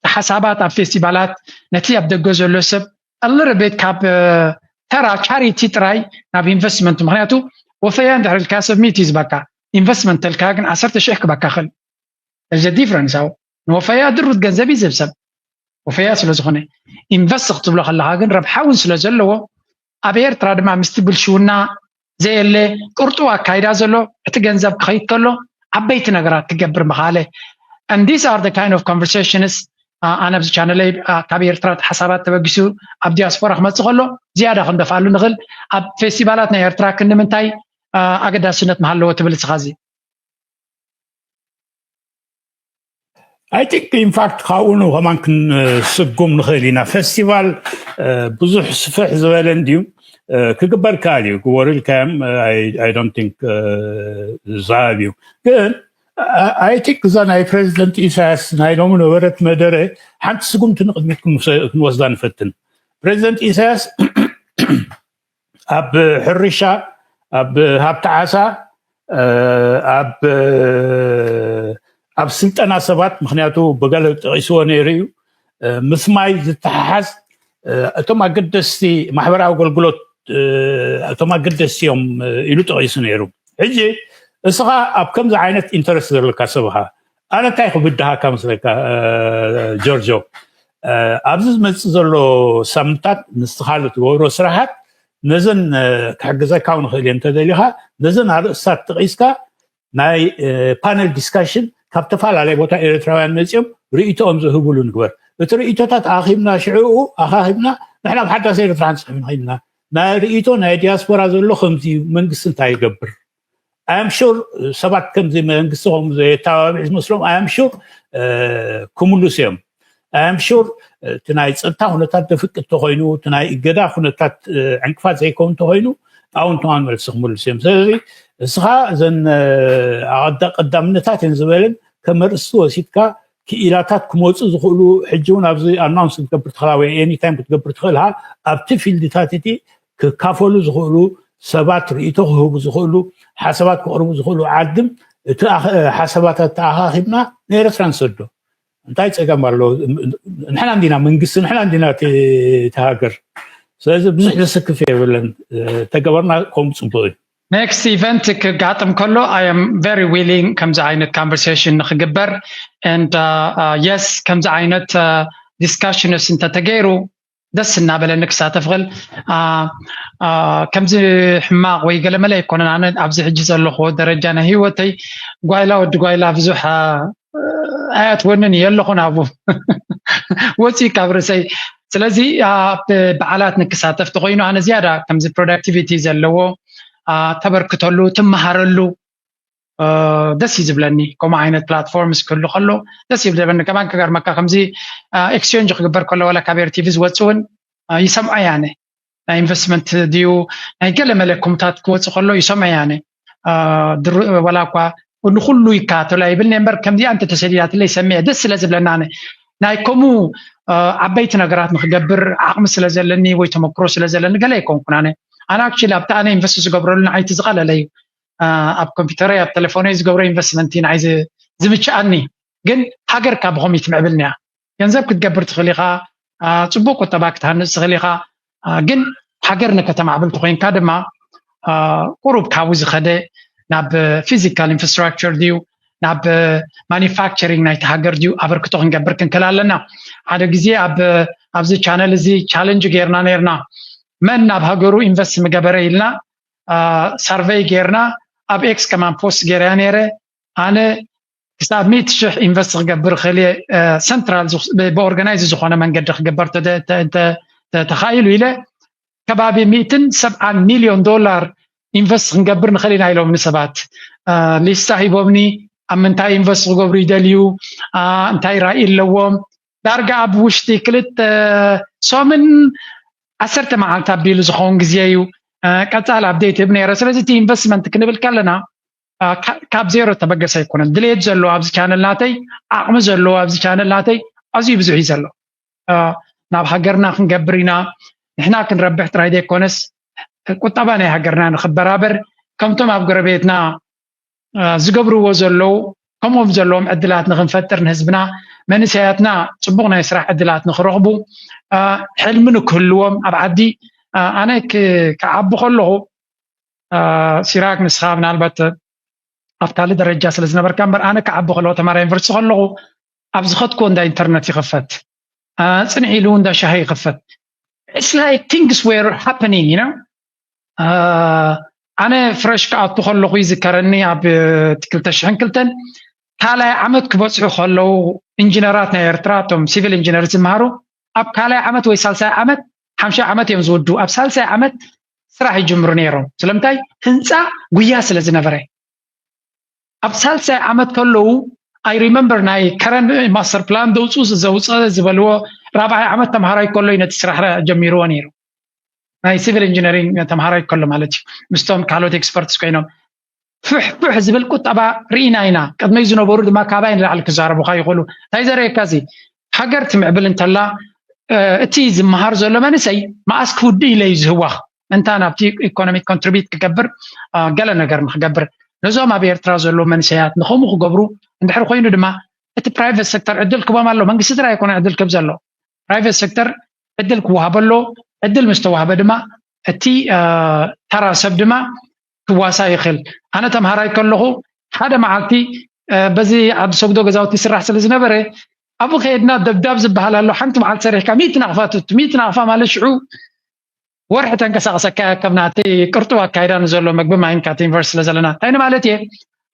ሓሳባት ኣብ ፌስቲቫላት ነቲ ኣብ ደገ ዘሎ ሰብ ኣልርቤት ካብ ተራ ቻሪቲ ጥራይ ናብ ኢንቨስትመንት ምክንያቱ ወፈያ እንድሕር ኢልካ ሰብ ሚእቲ ዝበካ ኢንቨስትመንት ተልካ ግን ዓሰርተ ሽሕ ክበካ ክእል እዚ ዲፍረንስ ኣው ንወፈያ ድሩት ገንዘብ እዩ ዝህብ ሰብ ወፈያ ስለ ዝኾነ ኢንቨስት ክትብሎ ከለካ ግን ረብሓ እውን ስለ ዘለዎ ኣብ ኤርትራ ድማ ምስቲ ብልሽውና ዘየለ ቅርጡ ኣካይዳ ዘሎ እቲ ገንዘብ ክኸይድ ከሎ ዓበይቲ ነገራት ትገብር ምኻለ and these are the kind of conversations ኣነ ኣብዚ ቻነለይ ካብ ኤርትራ ሓሳባት ተበጊሱ ኣብ ዲያስፖራ ክመፅእ ከሎ ዝያዳ ክንደፍኣሉ ንኽእል ኣብ ፌስቲቫላት ናይ ኤርትራ ክንዲ ምንታይ ኣገዳስነት ምሃለዎ ትብል እስኻ እዚ I think in fact ካብኡ ከማን ክንስጉም ንኽእል ኢና። ፌስቲቫል ብዙሕ ስፍሕ ዝበለ እንድዩ ክግበር ከኣል እዩ ግበሩ ኢልካዮም I don't think ዝሰኣብ እዩ ግን I think እዛ ናይ ፕሬዚደንት ኢሳያስ ናይ ሎሚ ነበረት መደረ ሓንቲ ስጉምቲ ንቅድሚት ክንወስዳ ንፈትን። ፕሬዚደንት ኢሳያስ ኣብ ሕርሻ ኣብ ሃብቲ ዓሳ ኣብ ኣብ ስልጠና ሰባት ምክንያቱ ብገለ ጠቂስዎ ነይሩ እዩ ምስ ማይ ዝተሓሓዝ እቶም ኣገደስቲ ማሕበራዊ ኣገልግሎት እቶም ኣገደስቲ እዮም ኢሉ ጠቂሱ ነይሩ ሕጂ እስኻ ኣብ ከምዚ ዓይነት ኢንተረስት ዘለካ ሰብኻ ኣነ እንታይ ክብድሃካ መስለካ ጆርጆ ኣብዚ ዝመፅእ ዘሎ ሳምንታት ንስኻ ዝትገብሮ ስራሓት ነዘን ክሕግዘካ እውን ንኽእል እየ እንተደሊኻ ነዘን ኣርእስታት ተቒስካ ናይ ፓነል ዲስካሽን ካብ ተፈላለየ ቦታ ኤርትራውያን መፂኦም ርእይቶኦም ዝህብሉ ንግበር እቲ ርእይቶታት ኣኺብና ሽዕኡ ኣኻኺብና ንሕና ኣብ ሓዳስ ኤርትራ ክንፅሕፍ ንኽእል ኢና ናይ ርእይቶ ናይ ዲያስፖራ ዘሎ ከምዚ እዩ መንግስቲ እንታይ ይገብር ኣም ሹር ሰባት ከምዚ መንግስቲ ከም ዘየተባብዕ ዝመስሎም ኣም ሹር ክምልሱ እዮም I'm sure እቲ ናይ ፀጥታ ኩነታት ዘፍቅድ ተኮይኑ፣ እቲ ናይ እገዳ ኩነታት ዕንቅፋት ዘይከውን ተኮይኑ፣ ኣዎንታዊ መልሲ ክምልሱ እዮም። ስለዚ እስኻ እዘን ኣቐዳ ቀዳምነታት እየን ዝበለን ከም ኣርእስቲ ወሲድካ ክኢላታት ክመፁ ዝኽእሉ፣ ሕጂ እውን ኣብዚ ኣናውንስ ክትገብር ትኽእል ወይ ኤኒታይም ክትገብር ትኽእል ኢኻ። ኣብቲ ፊልድታት እቲ ክካፈሉ ዝኽእሉ ሰባት፣ ርእይቶ ክህቡ ዝኽእሉ፣ ሓሳባት ክቕርቡ ዝኽእሉ ዓድም እቲ ሓሳባት ኣተኣኻኺብና ንኤርትራ ንሰዶ። እንታይ ፀገም ኣሎ? ንሕና እንዲና መንግስቲ፣ ንሕና እንዲና እቲ ሃገር። ስለዚ ብዙሕ ዘሰክፍ የብለን። ተገበርና ከምኡ ፅቡቅ እዩ። Next event ክጋጥም ከሎ I am very willing ከምዚ ዓይነት conversation ንክግበር and yes ከምዚ ዓይነት discussions እንተተገይሩ ደስ እናበለኒ ክሳተፍ እል። ከምዚ ሕማቕ ወይ ገለመለ ኣይኮነን። ኣነ ኣብዚ ሕጂ ዘለኹዎ ደረጃ ናይ ህይወተይ ጓይላ ወዲ ጓይላ ብዙሕ ኣያትወንን እየ ኣለኹ ናብኡ ወፂኡ ካብ ርእሰይ። ስለዚ ኣብ በዓላት ንክሳተፍ ተኮይኑ ኣነ ዝያዳ ከምዚ productivity ዘለዎ ተበርክተሉ ትመሃረሉ ደስ እዩ ዝብለኒ። ከምኡ ዓይነት platforms ክህሉ ከሎ ደስ እዩ ዝብለኒ። ከማን ክገርመካ ከምዚ exchange ክግበር ከሎ ወላ ካብ ኤርቲቪ ዝወፅ እውን ይሰምዖ ያነ ናይ ኢንቨስትመንት ድዩ ናይ ገለ መለ ኮምታት ክወፅ ከሎ ይሰምዖ ያነ። ወላ እኳ ንኩሉ ይከታተሎ ኣይብል እምበር ከምዚኣ እንተተሰዲዳትለይ ሰሚዐ ደስ ስለ ዝብለና ኣነ ናይ ከምኡ ዓበይቲ ነገራት ንክገብር ዓቕሚ ስለ ዘለኒ ወይ ተመክሮ ስለ ዘለኒ ገለ ኣይኮንኩን ኣነ ኣነ actually ኣብቲ ኣነ ኢንቨስት ዝገብረሉ ንዓይቲ ዝቐለለ እዩ ኣብ ኮምፒውተረይ ኣብ ቴሌፎነይ ዝገብሮ ኢንቨስትመንት እዩ ንዓይ ዝምችኣኒ ግን ሃገር ካብ ኾም ይትምዕብልኒ እያ ገንዘብ ክትገብር ትኽእል ኢኻ ፅቡቅ ቁጠባ ክትሃንፅ ትኽእል ኢኻ ግን ሃገር ንከተማዕብል ተኮይንካ ድማ ቁሩብ ካብኡ ዝኸደ ናብ physical infrastructure ድዩ ናብ manufacturing ናይቲ ሃገር ድዩ ኣበርክቶ ክንገብር ክንክእል ኣለና ሓደ ግዜ ኣብዚ ቻነል እዚ challenge ጌርና ነርና መን ናብ ሃገሩ ኢንቨስት ምገበረ ኢልና survey ጌርና ኣብ ኤክስ ከማን ፖስት ጌርያ ነረ ኣነ ክሳብ ሚእቲ ሽሕ ኢንቨስት ክገብር ክእል central ብኦርጋናይዝ ዝኾነ መንገዲ ክግበር ተኻኢሉ ኢለ ከባቢ ሚእትን ሰብዓን ሚልዮን ዶላር ኢንቨስት ክንገብር ንኽእል ኢና ኢሎምኒ ሰባት ሊስታ ሂቦምኒ ኣብ ምንታይ ኢንቨስት ክገብሩ ይደልዩ እንታይ ራእይ ኣለዎም ዳርጋ ኣብ ውሽጢ ክልተ ሰሙን ዓሰርተ መዓልቲ ኣቢሉ ዝኸውን ግዜ እዩ ቀፃል update ህብ ነረ ስለዚ እቲ ኢንቨስትመንት ክንብል ከለና ካብ ዜሮ ተበገሰ ኣይኮነን ድሌት ዘለዎ ኣብዚ ቻነል ናተይ ዓቕሚ ዘለዎ ኣብዚ ቻነል ናተይ ኣዝዩ ብዙሕ እዩ ዘሎ ናብ ሃገርና ክንገብር ኢና ንሕና ክንረብሕ ጥራይ ዘይኮነስ ቁጠባ ናይ ሃገርና ንክበራበር ከምቶም ኣብ ጎረቤትና ዝገብርዎ ዘለዉ ከምኦም ዘለዎም ዕድላት ንክንፈጥር ንህዝብና መንእሰያትና ፅቡቅ ናይ ስራሕ ዕድላት ንክረኽቡ ሕልሚ ንክህልዎም ኣብ ዓዲ ኣነ ክዓቢ ከለኹ ሲራክ ንስኻ ምናልባት ኣብ ካልእ ደረጃ ስለ ዝነበርካ እምበር ኣነ ክዓቢ ከለኹ ተማራ ዩኒቨርሲቲ ከለኹ ኣብ ዝኸድኩዎ እንዳ ኢንተርነት ይኽፈት ፅንሕ ኢሉ እንዳ ሻሂ ይኽፈት it's like things were happening you know ኣነ ፍረሽ ክኣቱ ከለኹ ይዝከረኒ ኣብ ክልተ ሽሕን ክልተን ካልኣይ ዓመት ክበፅሑ ከለዉ ኢንጂነራት ናይ ኤርትራ እቶም ሲቪል ኢንጂነር ዝመሃሩ ኣብ ካልኣይ ዓመት ወይ ሳልሳይ ዓመት ሓምሻይ ዓመት እዮም ዝውዱ ኣብ ሳልሳይ ዓመት ስራሕ ይጅምሩ ነይሮም ስለምንታይ ህንፃ ጉያ ስለ ዝነበረ ኣብ ሳልሳይ ዓመት ከለዉ I remember ናይ ከረን ማስተር ፕላን ደውፁ ዘውፀ ዝበልዎ ራብዓይ ዓመት ተምሃራይ ከሎ ነቲ ስራሕ ጀሚርዎ ነይሩ ናይ ሲቪል ኢንጂነሪንግ ተምሃራይ ከሎ ማለት እዩ ምስቶም ካልኦት ኤክስፐርትስ ኮይኖም ፍሕፍሕ ዝብል ቁጠባ ርኢና ኢና ቅድመይ ዝነበሩ ድማ ካባይ ንላዕሊ ክዛረቡካ ይኽእሉ እንታይ ዘርእየካ እዚ ሃገር ትምዕብል እንተላ እቲ ዝመሃር ዘሎ መንእሰይ መኣስ ክውድእ ኢለ እዩ ዝህዋኽ እንታ ናብቲ ኢኮኖሚ ኮንትሪቢት ክገብር ገለ ነገር ንክገብር ነዞም ኣብ ኤርትራ ዘለዉ መንእሰያት ንከምኡ ክገብሩ እንድሕር ኮይኑ ድማ እቲ ፕራይቨት ሴክተር ዕድል ክቦም ኣሎ መንግስቲ ጥራይ ኣይኮነ ዕድል ክብ ዘሎ ፕራይቨት ሴክተር ዕድል ክወሃበ ኣሎ ዕድል ምስ ተዋህበ ድማ እቲ ተራ ሰብ ድማ ክዋሳ ይኽእል ኣነ ተምሃራይ ከለኹ ሓደ መዓልቲ በዚ ኣብ ሰጉዶ ገዛውቲ ስራሕ ስለ ዝነበረ ኣብኡ ከየድና ደብዳብ ዝበሃል ኣሎ ሓንቲ መዓልቲ ሰሪሕካ ሚእቲ ናቕፋ ትት ሚእቲ ናቕፋ ማለት ሽዑ ወርሒ ተንቀሳቀሰካ ከም ናተይ ቅርጡ ኣካይዳ ንዘሎ መግቢ ማይን ካቲን ቨርስ ስለ ዘለና እንታይ ማለት እየ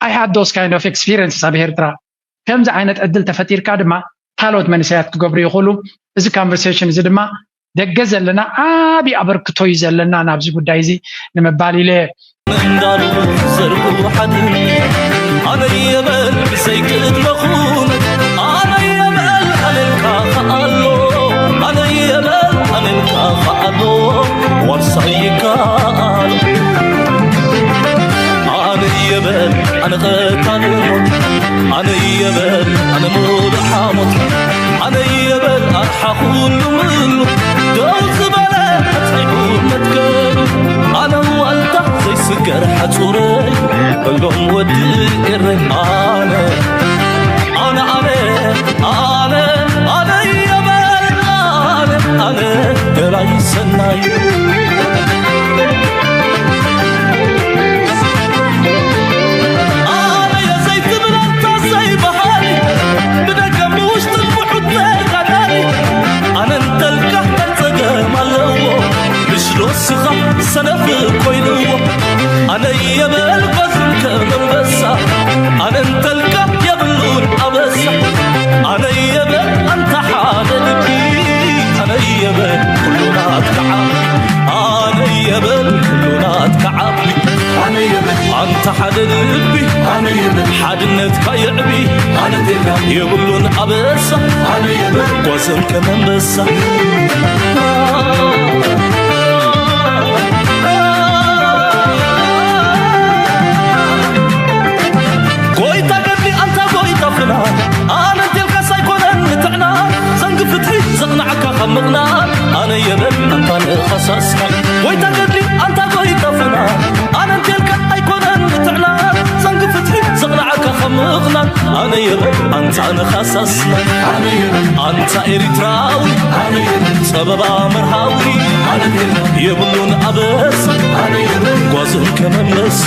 I had those kind of experiences ኣብ ኤርትራ ከምዚ ዓይነት ዕድል ተፈጢርካ ድማ ካልኦት መንእሰያት ክገብሩ ይኽእሉ እዚ conversation እዚ ድማ ደገ ዘለና ዓቢ ኣበርክቶ እዩ ዘለና ናብዚ ጉዳይ እዚ ንምባል ኢለ ምንዳሩ ዘርጉ ሓድን ኣበይ የበል ብሰይ ቅድመኹም ኣበይ የበል ኣለልካ ኣነ የበል ኣነ ቀታሊ ሞት፣ ኣነ የበል ኣነ ሙሉእ ሓሞት፣ ኣነ የበል ኣርሓ ኩሉ ምሉ፣ ደው ዝበለ ኣጽኒዑ መትከሉ፣ ኣነ ዋልታ ዘይስገር ሓጹረይ፣ በሎም ወዲ ኤረይ። ኣነ ኣነ ኣነ ኣነ ኣነ የበል ኣነ ኣነ ገላይ ሰናይ። ኣነ የዘይትብል ኣንታ ዘይበሃል፣ ብደገ ብውሽጥን ብሑት ተጋዳሊ። ኣነ እንተልካ እንታይ ጸገም ኣለዎ፣ ምሽ ዶ ስኻ ሰነፍ ኮይንዎ። ኣነ የበል ጓዝን ከም ኣንበሳ፣ ኣነ እንተልካ የብሉን ኣበሳ። ኣነ የበል ኣንታ ሓደ ልቢ፣ ኣነ የበል ኩሉ ናትካ ዓቢ። ኣነ የበል ኩሉ ናትካ ዓቢ። ኣነ የበል ኣንታ ሓደ ልቢ፣ ኣነ የበል ሓድነትካ የዕቢ። ኣነ ቴጋ የብሉን ኣበሳ፣ ኣነ የበል ጓዝን ከም ኣንበሳ። ጎይታ ገድሊ ኣንታ ጎይታ ፍና፣ ኣነ እንቴልካስ ኣይኮነን ምትዕና፣ ዘንጊ ፍትሒ ዘቕናዕካ ካብ ምቕናን፣ ኣነ የበል ኣንታ ንኻሳስና። ጎይታ ገድሊ ኣንታ ጎይታ ፍና፣ ኣነ እንቴልካ ኣይኮነን ምትዕና፣ ዘንጊ ፍትሒ ዘቕናዕካ ካብ ምቕናን፣ ኣነ የበል ኣንታ ንኻሳስና። ኣነ የበል ኣንታ ኤሪትራዊ፣ ኣነ የበል ጸበባ መርሃዊ፣ ኣነ የበል የብሉን ኣበሳ፣ ኣነ የበል ጓዝን ከም ኣንበሳ።